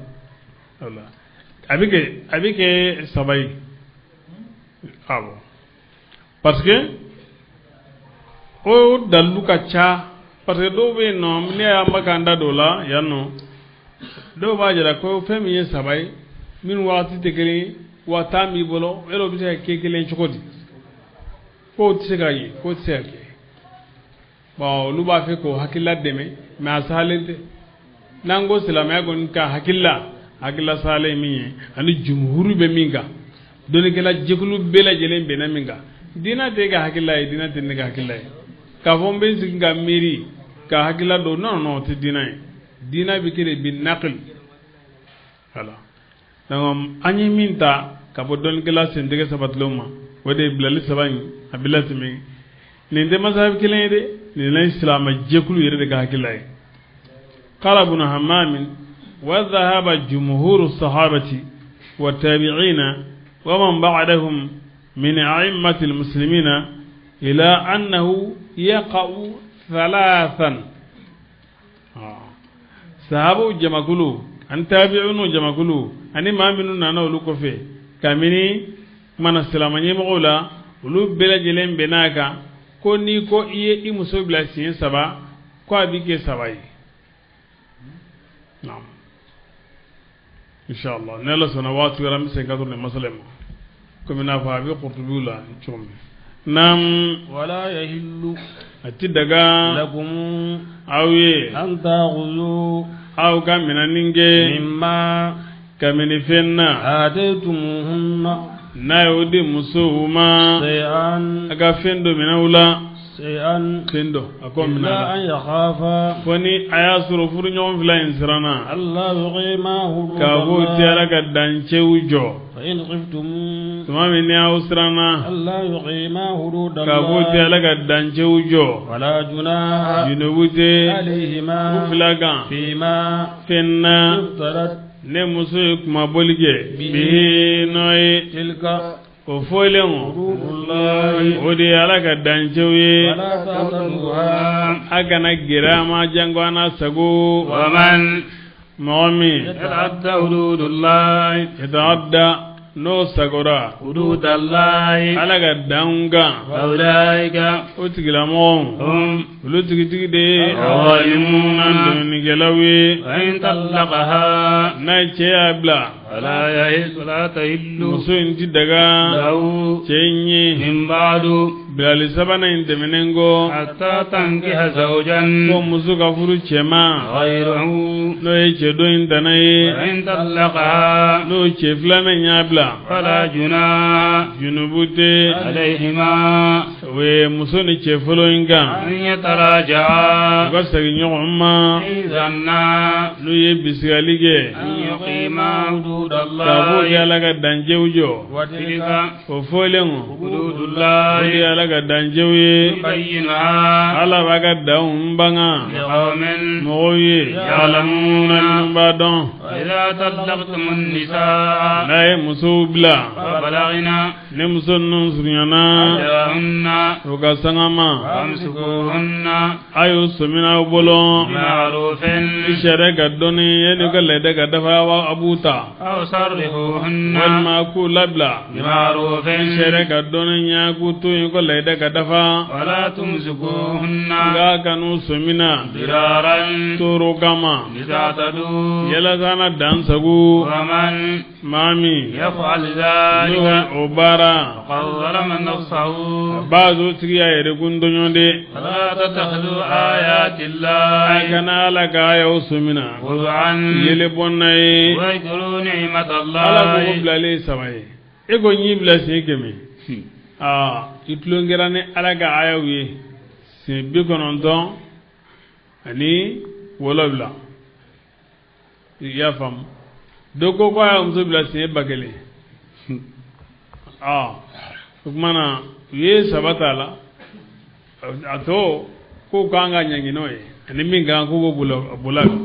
Wala a bɛ kɛ saba ye. Awɔ, parce que o dalilu ka ca, parce que dɔw bɛ yen nɔ, ne y'a ma k'an da don o la yan nɔ, dɔw b'a jira ko fɛn min ye saba ye, minnu wagati tɛ kelen ye, wa tan b'i bolo, yɔrɔ bɛ se ka kɛ kelen cogo di? K'o tɛ se ka ye, k'o tɛ se ka kɛ. Bon, olu b'a fɛ k'o hakilila dɛmɛ, mais a sahalen tɛ. N'an ko silamɛya kɔni ka hakilila sahalen ye min ye, ani jumhuru bɛ min kan, dɔnnikɛla jɛkulu bɛɛ lajɛlen bɛnna min kan, diinɛ tɛ e ka hakilila ye, diinɛ tɛ ne ka hakilila ye. K'a fɔ n bɛ n sigi ka miiri ka hakilila don, non non, o tɛ diinɛ ye. Diinɛ bɛ kɛ de bi naql. Voilà, donc an ye min ta ka bɔ dɔnnikɛla sentigɛ sabatilenw ma, o de ye bilali saba in, a bɛ latɛmɛ. Nin tɛ masahabi kelen ye dɛ, nin ye silamɛ jɛkulu yɛrɛ de ka hakilila ye. قال ابن همام: وذهب جمهور الصحابة والتابعين ومن بعدهم من أئمة المسلمين إلى أنه يقع ثلاثا. Sahabaw jamakulu ani tabi'unu jamakulu ani maa minnu nana olu kɔfɛ kabini kumana silama ɲɛmɔgɔw la, olu bɛɛ lajɛlen bɛnn'a kan ko n'i ko i ye i muso bila siɲɛ saba, ko a b'i kɛ saba ye. Naam, inshallah, ni Ala sɔnna, waati wɛrɛ an bɛ segin ka nin masala in ma, komi n'a fɔ a bɛ kutubiw la cogo min. Naam. ولا يحل A ti daga لكم aw ye أن تأخذوا aw ka minɛni kɛ مما kabini fɛn na آتيتموهن n'a y'o di musow ma شيئا a ka fɛn dɔ minɛ u la. شيئا Sen dɔ a ko minɛ إلا a la. أن يخافا Fo ni a y'a sɔrɔ furuɲɔgɔn fila in siranna ألا يقيما حدود k'a fɔ u tɛ Ala الله ka dancɛw jɔ. فإن خفتم Tuma min ni aw siranna ألا يقيما حدود k'a fɔ u tɛ الله Ala ka dancɛw jɔ, فلا جناح junubu tɛ u عليهما fila kan فيما fɛn na افترت ne muso ye kumabɔli kɛ bihi n'o ye تلك o fɔlen o حدود الله o de ye Ala ka dancɛw ye. فلا تعتدوها A kana gɛrɛ a ma janko a n'a sago. ومن Mɔgɔ min يتعد حدود الله yataadda n'o sagora حدود الله Ala ka danw kan, فأولئك o tigilamɔgɔw هم olu tigitigi de ye الظالمون. dɔnnikɛlaw ye. وإن طلقها N'a ye cɛ y'a bila, فلا يحل فلا تحل muso in ti daga له cɛ in ye من بعد bilali sabanan in tɛmɛnen kɔ حتى تنكح زوجا ko muso ka furu cɛ ma غيره n'o ye cɛ dɔ in tana ye. وإن طلقها N'o cɛ filanan in y'a bila, فلا جناح junubu tɛ عليهما o ye muso ni cɛ fɔlɔ in kan أن يتراجعا u ka segin ɲɔgɔn ma إن ظنا n'u ye bisigali kɛ أن يقيما حدود k'a fɔ u ye الله Ala ka dancɛw jɔ. وتلك O fɔlen o حدود o de ye الله Ala ka dancɛw ye. يبينها Ala b'a ka danw banga لقوم mɔgɔw ye يعلمون. minnu b'a dɔn. وإذا طلقتم النساء N'a ye musow bila, فبلغن ni muso ninnu surunyana أجلهن u ka sanga ma, فأمسكوهن a y'u sɔmina aw bolo بمعروف ni sariya ka dɔnni yanni u ka laada ka dafa a b'u ta, أو سرحوهن walima k'u labila بمعروف ni sariya ka dɔnni ɲɛ k'u to yen u ka laada ka dafa. ولا تمسكوهن Nka kan'u sɔmina ضرارا toro kama لتعتدوا yalasa na dan sago. ومن Maa min يفعل n'o ذلك o baara فقد ظلم نفسه b'a zo tigi y'a yɛrɛ kun tɔɲɔ de. فلا تتخذوا آيات A الله kana Ala ka ayaw sɔmina هزوا yele bɔnna ye. واذكروا نعمة Ala ko الله bilalen ye saba ye, e ko n y'i bila siɲɛ 100. Aa, i tulon kɛra ni Ala ka ayaw ye siɲɛ 97. I y'a faamu? Dɔ ko a y'a muso bila siɲɛ 1000. Aa, o tuma na u ye saba t'a la, a tɔ k'o k'an ka ɲangi n'o ye ani min kan k'o b'o bolo a kan.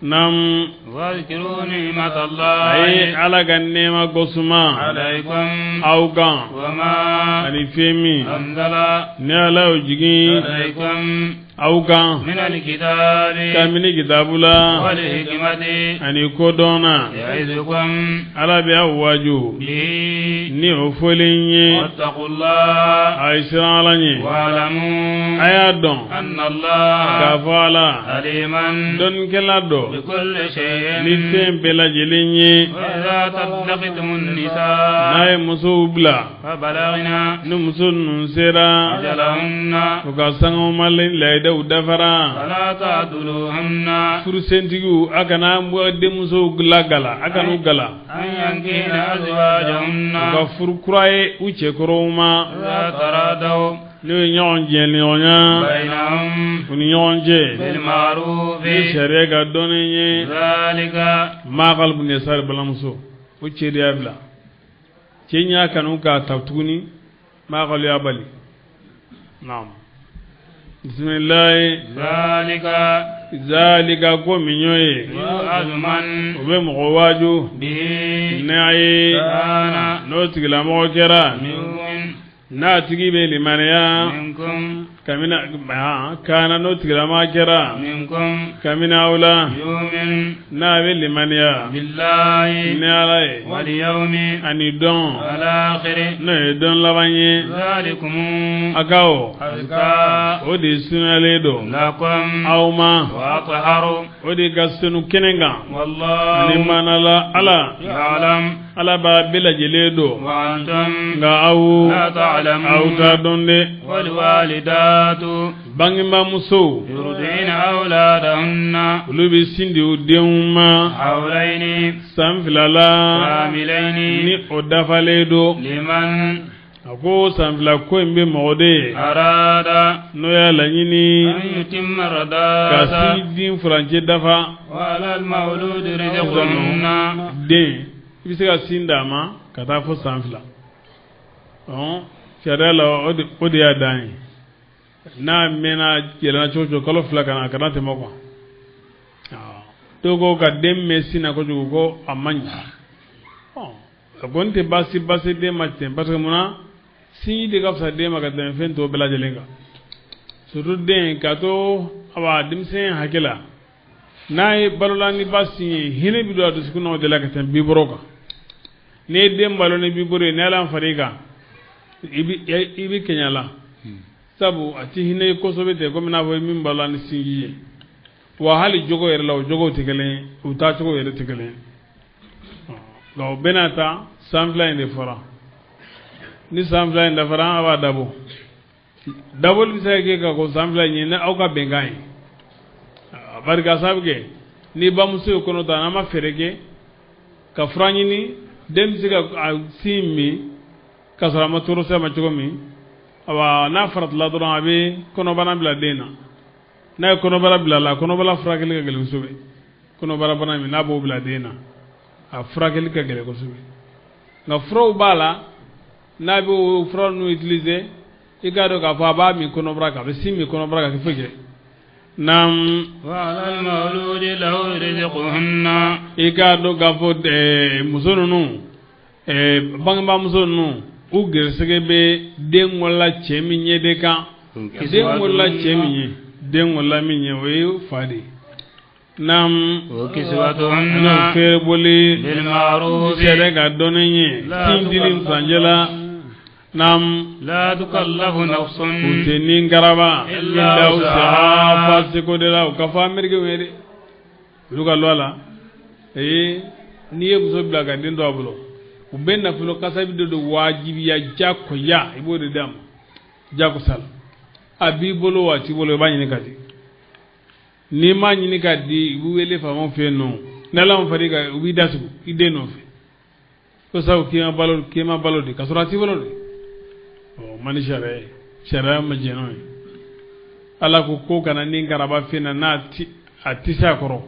Naam. واذكروا نعمة A ye الله Ala ka nɛɛma gosuma عليكم aw kan وما ani fɛn min أنزل ni Ala y'o jigin عليكم aw kan من الكتاب kabini kitabu la والحكمة ani kodɔn na. يعظكم Ala bɛ aw waaju به ni o fɔlen ye. واتقوا الله A ye siran Ala ɲɛ. واعلموا A y'a dɔn أن k'a الله fɔ Ala عليما dɔnnikɛla dɔ بكل شيء ni fɛn bɛɛ lajɛlen ye. وإذا طلقتم N'a النساء ye musow bila, فبلغن ni muso ninnu sera أجلهن u ka sangaw ma layidaw dafara, فلا تعدلوهن furusentigiw, a kana denmusow lagala, a kan'u gala أن ينكحن u ka أزواجهن furu kura ye u cɛkɔrɔw ma إذا تراضوا n'o ye ɲɔgɔn jɛɲɔgɔnya بينهم u ni ɲɔgɔn cɛ بالمعروف ni sariya ka dɔnni ye. ذلك Maa kalibu ne sari balimamuso, o cɛ de y'a bila, cɛ in y'a kanu k'a ta tuguni, maa kalu y'a bali. Naam, bisimilayi. ذلك Zalika ko min y'o ye, يوعظ من o bɛ mɔgɔ waaju به ne a ye كان n'o tigilamɔgɔ kɛra يؤمن n'a tigi bɛ limaniya منكم kamina kaana n'o tigilama kɛra منكم kamina aw la يؤمن n'a bɛ limaniya بالله ni Ala ye واليوم ani dɔn الآخر n'o ye dɔn laban ye. ذلكم A ka o أزكى o de sunalen don لكم aw ma, وأطهر o de ka sanu kɛnɛ kan ani والله mana la Ala يعلم Ala b'a bɛɛ lajɛlen don, وأنتم nka aw لا aw تعلمون t'a dɔn dɛ. والوالدات Bangebaa musow يرضعن أولادهن olu bɛ sin di u denw ma حولين san 2 la كاملين ni o dafalen don. لمن A ko san 2 ko in bɛ mɔgɔ de ye. Arada. N'o y'a laɲini. An yutimma radata. Ka sin furancɛ dafa. Wa alal mawludi rizquhunna. Den i bɛ se ka sin d'a ma ka taa fo san 2. Sariya la o de y'a dan ye. N'a mɛnna yɛlɛnna cogo o cogo kalo 2 kana a kana tɛmɛ quoi. Dɔw ko ka den mɛn sin na kojugu ko a man ɲi. A kɔni tɛ baasi den ma ten parce que munna sinji de ka fisa den ma ka tɛmɛ fɛn tɔw bɛɛ lajɛlen kan. Surtout den k'a to awa denmisɛn hakɛ la n'a ye balola ni ba sin ye hinɛ bi don a dusukun na o de la ka tɛmɛ bibɔrɔ kan. N'i ye den balo ni bibɔrɔ ye ni Ala far'i kan i bɛ kɛɲɛ la. Sabu a ti hinɛ ye kosɛbɛ ten komi n'a fɔ min balola ni sinji ye. Wa hali jogo yɛrɛ la o jogow tɛ kelen ye u taacogo yɛrɛ tɛ kelen ye. Nka o bɛɛ n'a ta san 2 in de fɔra. Ni san 2 in dafara a b'a dabɔ. Dabɔli bɛ se ka kɛ ka kɔn san 2 in ɲɛ ni aw ka bɛnkan ye. Bari ka sababu kɛ ni bamuso ye kɔnɔ ta n'a ma fɛɛrɛ kɛ ka fura ɲini den bɛ se ka sin min ka sɔrɔ a ma tɔɔrɔ se a ma cogo min. Awa n'a faratila dɔrɔn a bɛ kɔnɔbana bila den na. N'a ye kɔnɔbara bila a la kɔnɔbara furakɛli ka gɛlɛn kosɛbɛ. Kɔnɔbara bana min n'a b'o bila den na a furakɛli ka gɛlɛn kosɛbɛ. Nka furaw b'a la n'a bɛ o fura ninnu utiliser i k'a dɔn k'a fɔ a b'a min kɔnɔbara kan a bɛ sin min kɔnɔbara kan foyi kɛ. Naam. Wa alal mawludi lahu rizquhunna. I k'a dɔn k'a fɔ muso ninnu bangebaamuso ninnu u gɛrɛsɛgɛ bɛ den wolola cɛ min ye de kan. Den wolola cɛ min ye den wolola min ye o ye fa de ye. Naam. O kiswatuhunna. Feereboli. Bil ma'ruf. Sɛbɛ ka dɔnni ye. Sin dili furancɛ la. Naam. La tukallafu nafsun. U tɛ ni garaba. Illa wusaha. Fa seko de la o ka fɔ Amérique ye dɛ. Olu ka loi la. N'i ye muso bila ka den to a bolo. U bɛ nafolo kasabi de don wajibiya jagoya i b'o de d'a ma. Jagosa la. A b'i bolo wa a t'i bolo i b'a ɲini ka di. N'i m'a ɲini ka di i b'i wele faamaw fɛ yen nɔ. N'Ala ma far'i kan u b'i datugu i den nɔfɛ. Ko sabu k'i ma balo di ka sɔrɔ a t'i bolo de. O man di sariya ye. Sariya ma jɛn n'o ye. Ala ko kana ni garaba fɛn na n'a ti a ti se a kɔrɔ.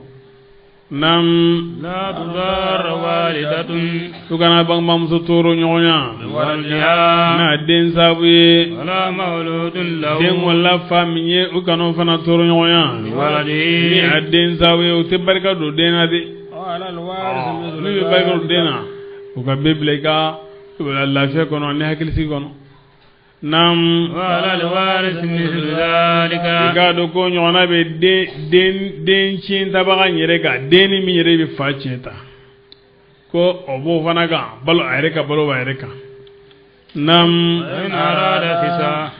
Naam. La tudarra walidatun. U kana bangebamuso tɔɔrɔ ɲɔgɔnya. Biwaladiha. N'a den sababu ye. Wala mawludun lahu. Den wolola fa min ye u kana o fana tɔɔrɔ ɲɔgɔnya. Biwaladihi. Ni a den sababu ye u tɛ barika don den na dɛ. N'u bɛ barika don den na u ka bɛɛ bila i ka lafiya kɔnɔ ni hakilisigi kɔnɔ. Naam. Wa alal warisi mithlu dhalika. I k'a dɔn ko ɲɔgɔnna bɛ den tiɲɛ tabaga in yɛrɛ kan den ni min yɛrɛ bɛ fa tiɲɛ ta ko o b'o fana kan balo a yɛrɛ ka balo b'a yɛrɛ kan. Naam. In arada fisa.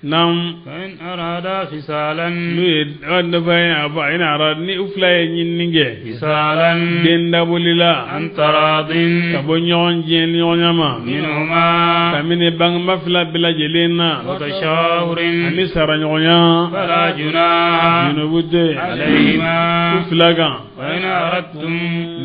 Naam. In arada fisalan. N'u ye nafa ye a fɔ in arada ni u fila ye ɲinini kɛ. Fisalan. Den dabɔli la. An taradin. Ka bɔ ɲɔgɔn jɛ ni ɲɔgɔn ma. Minhuma. Kabini bangebaa fila bɛɛ lajɛlen na. Wa tashawurin. Ani sara ɲɔgɔnya. Fala junaha. Junubu tɛ. Alayhima. U fila kan. Wa in aradtum.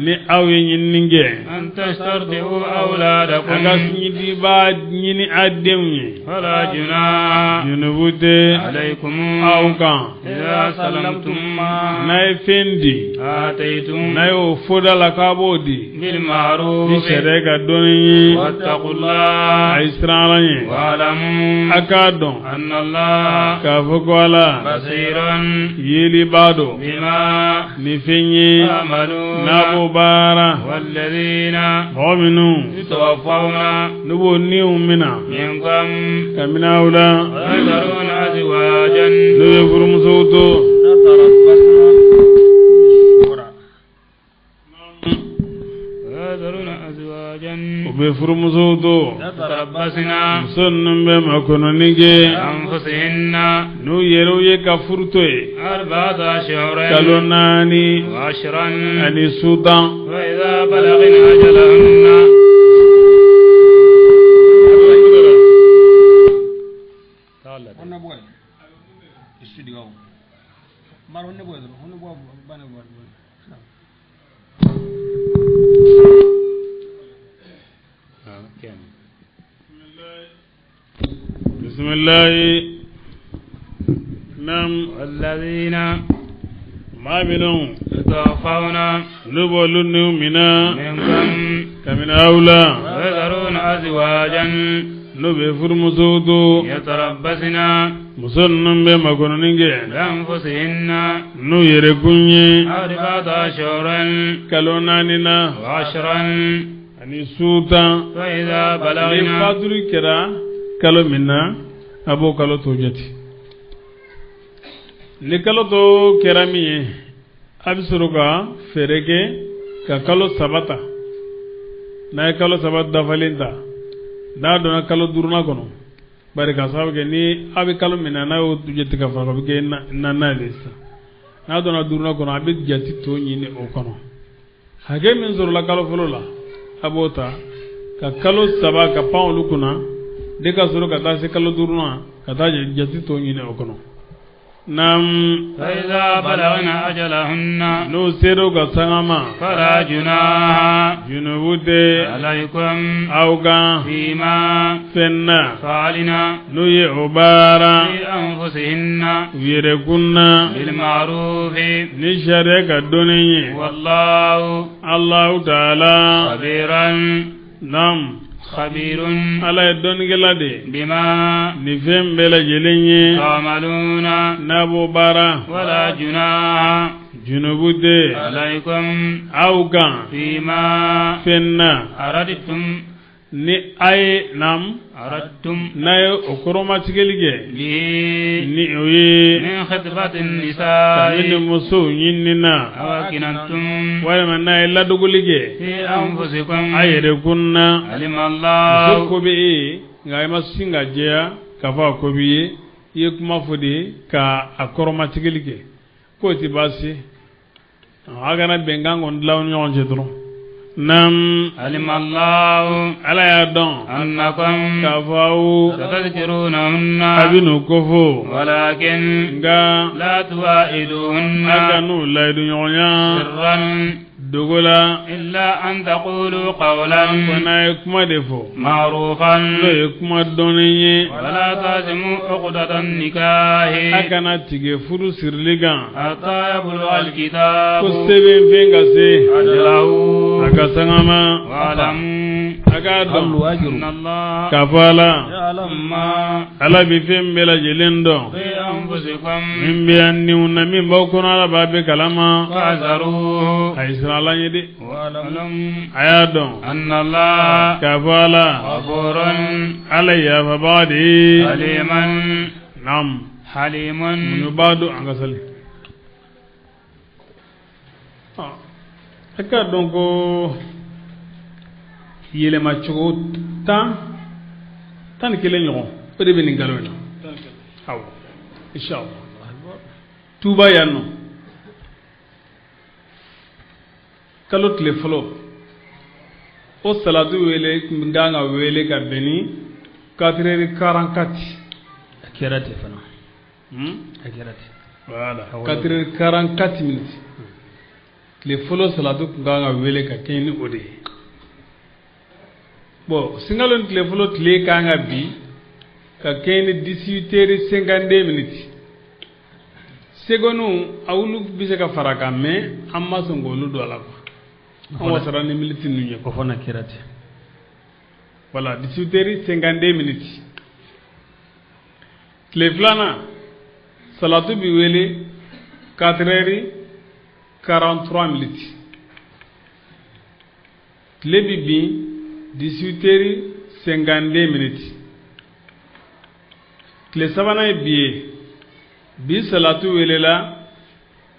Ni aw ye ɲinini kɛ. An tastardi'u awladakum. A ka sinjidibaa ɲini a denw ye. Fala junaha. Junubu tɛ. Alaykum. Aw kan. Idha salamtum ma. N'a ye fɛn di. Ataytum. N'a y'o fɔ da la k'a b'o di. Bil ma'ruf. Ni sariya ka dɔnni ye. Wattaqullah. A ye siran Ala ɲɛ. Wa'lamu. A k'a dɔn. Anna Allah. K'a fɔ ko Ala. Basirun. Yelibaa don. Bima. Ni fɛn ye. Ta'maluna. N'a b'o baara. Walladhina. Mɔgɔ minnu. Yatawaffawna. N'u b'o niw minɛ. Minkum. Kabini aw la. Wa yadharuna azwajan. N'u ye furumusow to. Yadharuna azwajan. U bɛ furumusow to. Yatarabbasna. Muso ninnu bɛ makɔnɔni kɛ. Anfusihinna. N'u yɛrɛw ye ka furu to yen. Arba'ata ashhurin. Kalo 4. Wa ashran. Ani su 10. Wa idha balaghna ajalahunna. Bisimilahi. Naam. والذين Maa minnu يتوفون n'u b'olu niw minɛ منكم kabini aw la ويذرون أزواجا n'u bɛ furumusow to يتربصن muso ninnu bɛ makɔnɔni kɛ بأنفسهن n'u yɛrɛkun ye أربعة أشهر kalo 4 na وعشرا ani su 10 فإذا ni بلغن fatuli kɛra kalo min na a b'o kalo to jate ni kalo to kɛra min ye a bɛ sɔrɔ ka fɛɛrɛ kɛ ka kalo 3 ta n'a ye kalo 3 dafalen ta n'a donna kalo 5nan kɔnɔ bari ka sababu kɛ ni a bɛ kalo min na n'a y'o jate ka fara o bɛ kɛ 4nan de ye sisan n'a donna 5nan kɔnɔ a bɛ jate to ɲini o kɔnɔ hakɛ min sɔrɔla kalo fɔlɔ la a b'o ta ka kalo 3 ka pan olu kunna de ka sɔrɔ ka taa se kalo 5nan ka taa jate to ɲini o kɔnɔ. Naam. فإذا بلغن أجلهن N'o sera u ka sanga ma فلا جناح junubu tɛ عليكم aw kan فيما fɛn na فعلن n'u ye o baara في أنفسهن u yɛrɛkun na بالمعروف ni sariya ka dɔnni ye والله Alahu taala خبيرا naam خبير Ala ye dɔnnikɛla de ye بما nin fɛn bɛɛ lajɛlen ye تعملون n'a b'o baara ولا جناح junubu tɛ عليكم aw kan فيما fɛn na أردتم ni a ye naam أردتم n'a ye o kɔrɔmatigɛli kɛ به ni o ye من خطبة النساء kabini musow ɲinini na أو أكننتم walima n'a ye ladogoli kɛ في أنفسكم a yɛrɛ kun na علم muso الله ko bɛ e ye nka i ma sin ka jɛya k'a fɔ a ko b'i ye i ye kuma fɔ de ka a kɔrɔmatigɛli kɛ k'o tɛ baasi ye a kana bɛnkan kɔni dilan aw ni ɲɔgɔn cɛ dɔrɔn. Naam. علم الله Ala y'a dɔn أنكم k'a fɔ aw ستذكرونهن a bɛ n'u kofɔ ولكن nka لا تواعدوهن a ka n'u layidu ɲɔgɔnya سرا dogo la إلا أن تقولوا قولا fo n'a ye kuma de fɔ معروفا n'o ye kuma dɔnnen ye ولا تعزموا عقدة النكاح a kana tigɛ furu sirili kan حتى يبلغ الكتاب ko sɛbɛn fɛn ka se أجله a ka sanga ma واعلموا a k'a dɔn أن الله k'a fɔ ala يعلم ما ala bɛ fɛn bɛɛ lajɛlen dɔn في أنفسكم min bɛ an niw na min b'aw kɔnɔ ala b'a bɛɛ kalama فاحذروه a ye siran ala ɲɛ dɛ واعلموا a y'a dɔn أن الله k'a fɔ ala غفور ala ye yafabaga de ye حليم naam حليم muɲubaa don an ka sali a k'a dɔn ko yɛlɛmacogo 11 ɲɔgɔn o de bɛ nin kalo in na awɔ inshallah tuba yan nɔ kalo tile fɔlɔ o salatu wele tun kan ka wele ka bɛn ni 4h44 A kɛra ten fana. A kɛra ten. Voilà, 4h44 minutes tile fɔlɔ salatu tun kan ka wele ka kɛɲɛ ni o de ye bon sunkalo ni tile fɔlɔ tile kan ka bi ka kɛɲɛ ni 18h52 minutes secondes olu bɛ se ka fara kan mais an ma sɔn k'olu don a la quoi an wasara ni minutes ninnu ye O fana kɛra ten. Voilà, 18h52 minutes tile filanan salatu bi wele 4h43 minutes tile bi bin 18h52 minutes tile sabanan ye bi ye bi salatu welela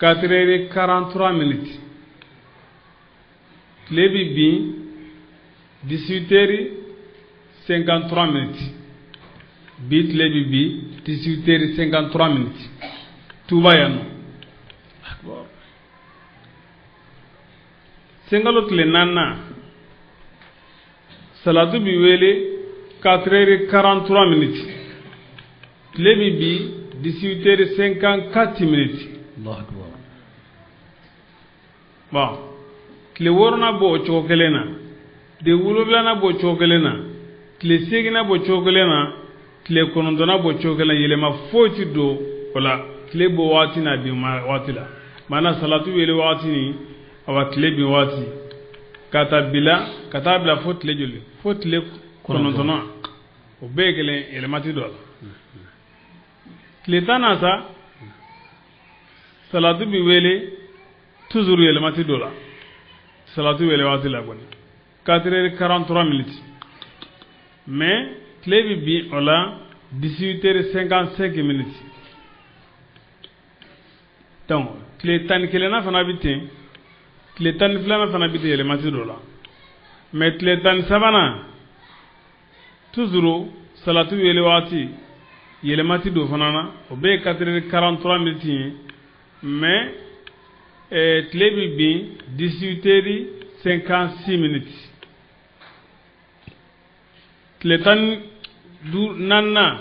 4h43 minutes tile bi bin 18h53 minutes bi tile bi bin 18h53 minutes tuba yan nɔ sunkalo tile naaninan salatu bi wele 4h43 minutes tile bi bin 18h54 minutes Allahu akbar. Bon tile wɔɔrɔnan b'o cogo kelen na tile wolonwulanan b'o cogo kelen na tile seeginnan b'o cogo kelen na Tile 9nan b'o cogo kelen, yɛlɛma foyi ti don o la tile bɔ waati n'a bin waati la. Maana salatu wele waati ni awa tile bin waati, ka taa bila ka taa bila fo tile joli, fo tile 9nan, o bɛɛ ye kelen, yɛlɛma ti don a la. Tile 10nan sa, salatu bi wele toujours, yɛlɛma ti don a la salatu wele waati la kɔni, 4 heures 43 minutes, mais tile bi bin o la 18 heures 55 minutes. Donc tile 11nan fana bi ten, tile 12nan fana bi ten, yɛlɛma ti don o la. Mais tile 13nan toujours, salatu wele waati yɛlɛma ti don fana na, o bɛɛ ye 4 heures 43 minutes ye, mais tile bi bin 18 heures 56 minutes. Tile 14nan.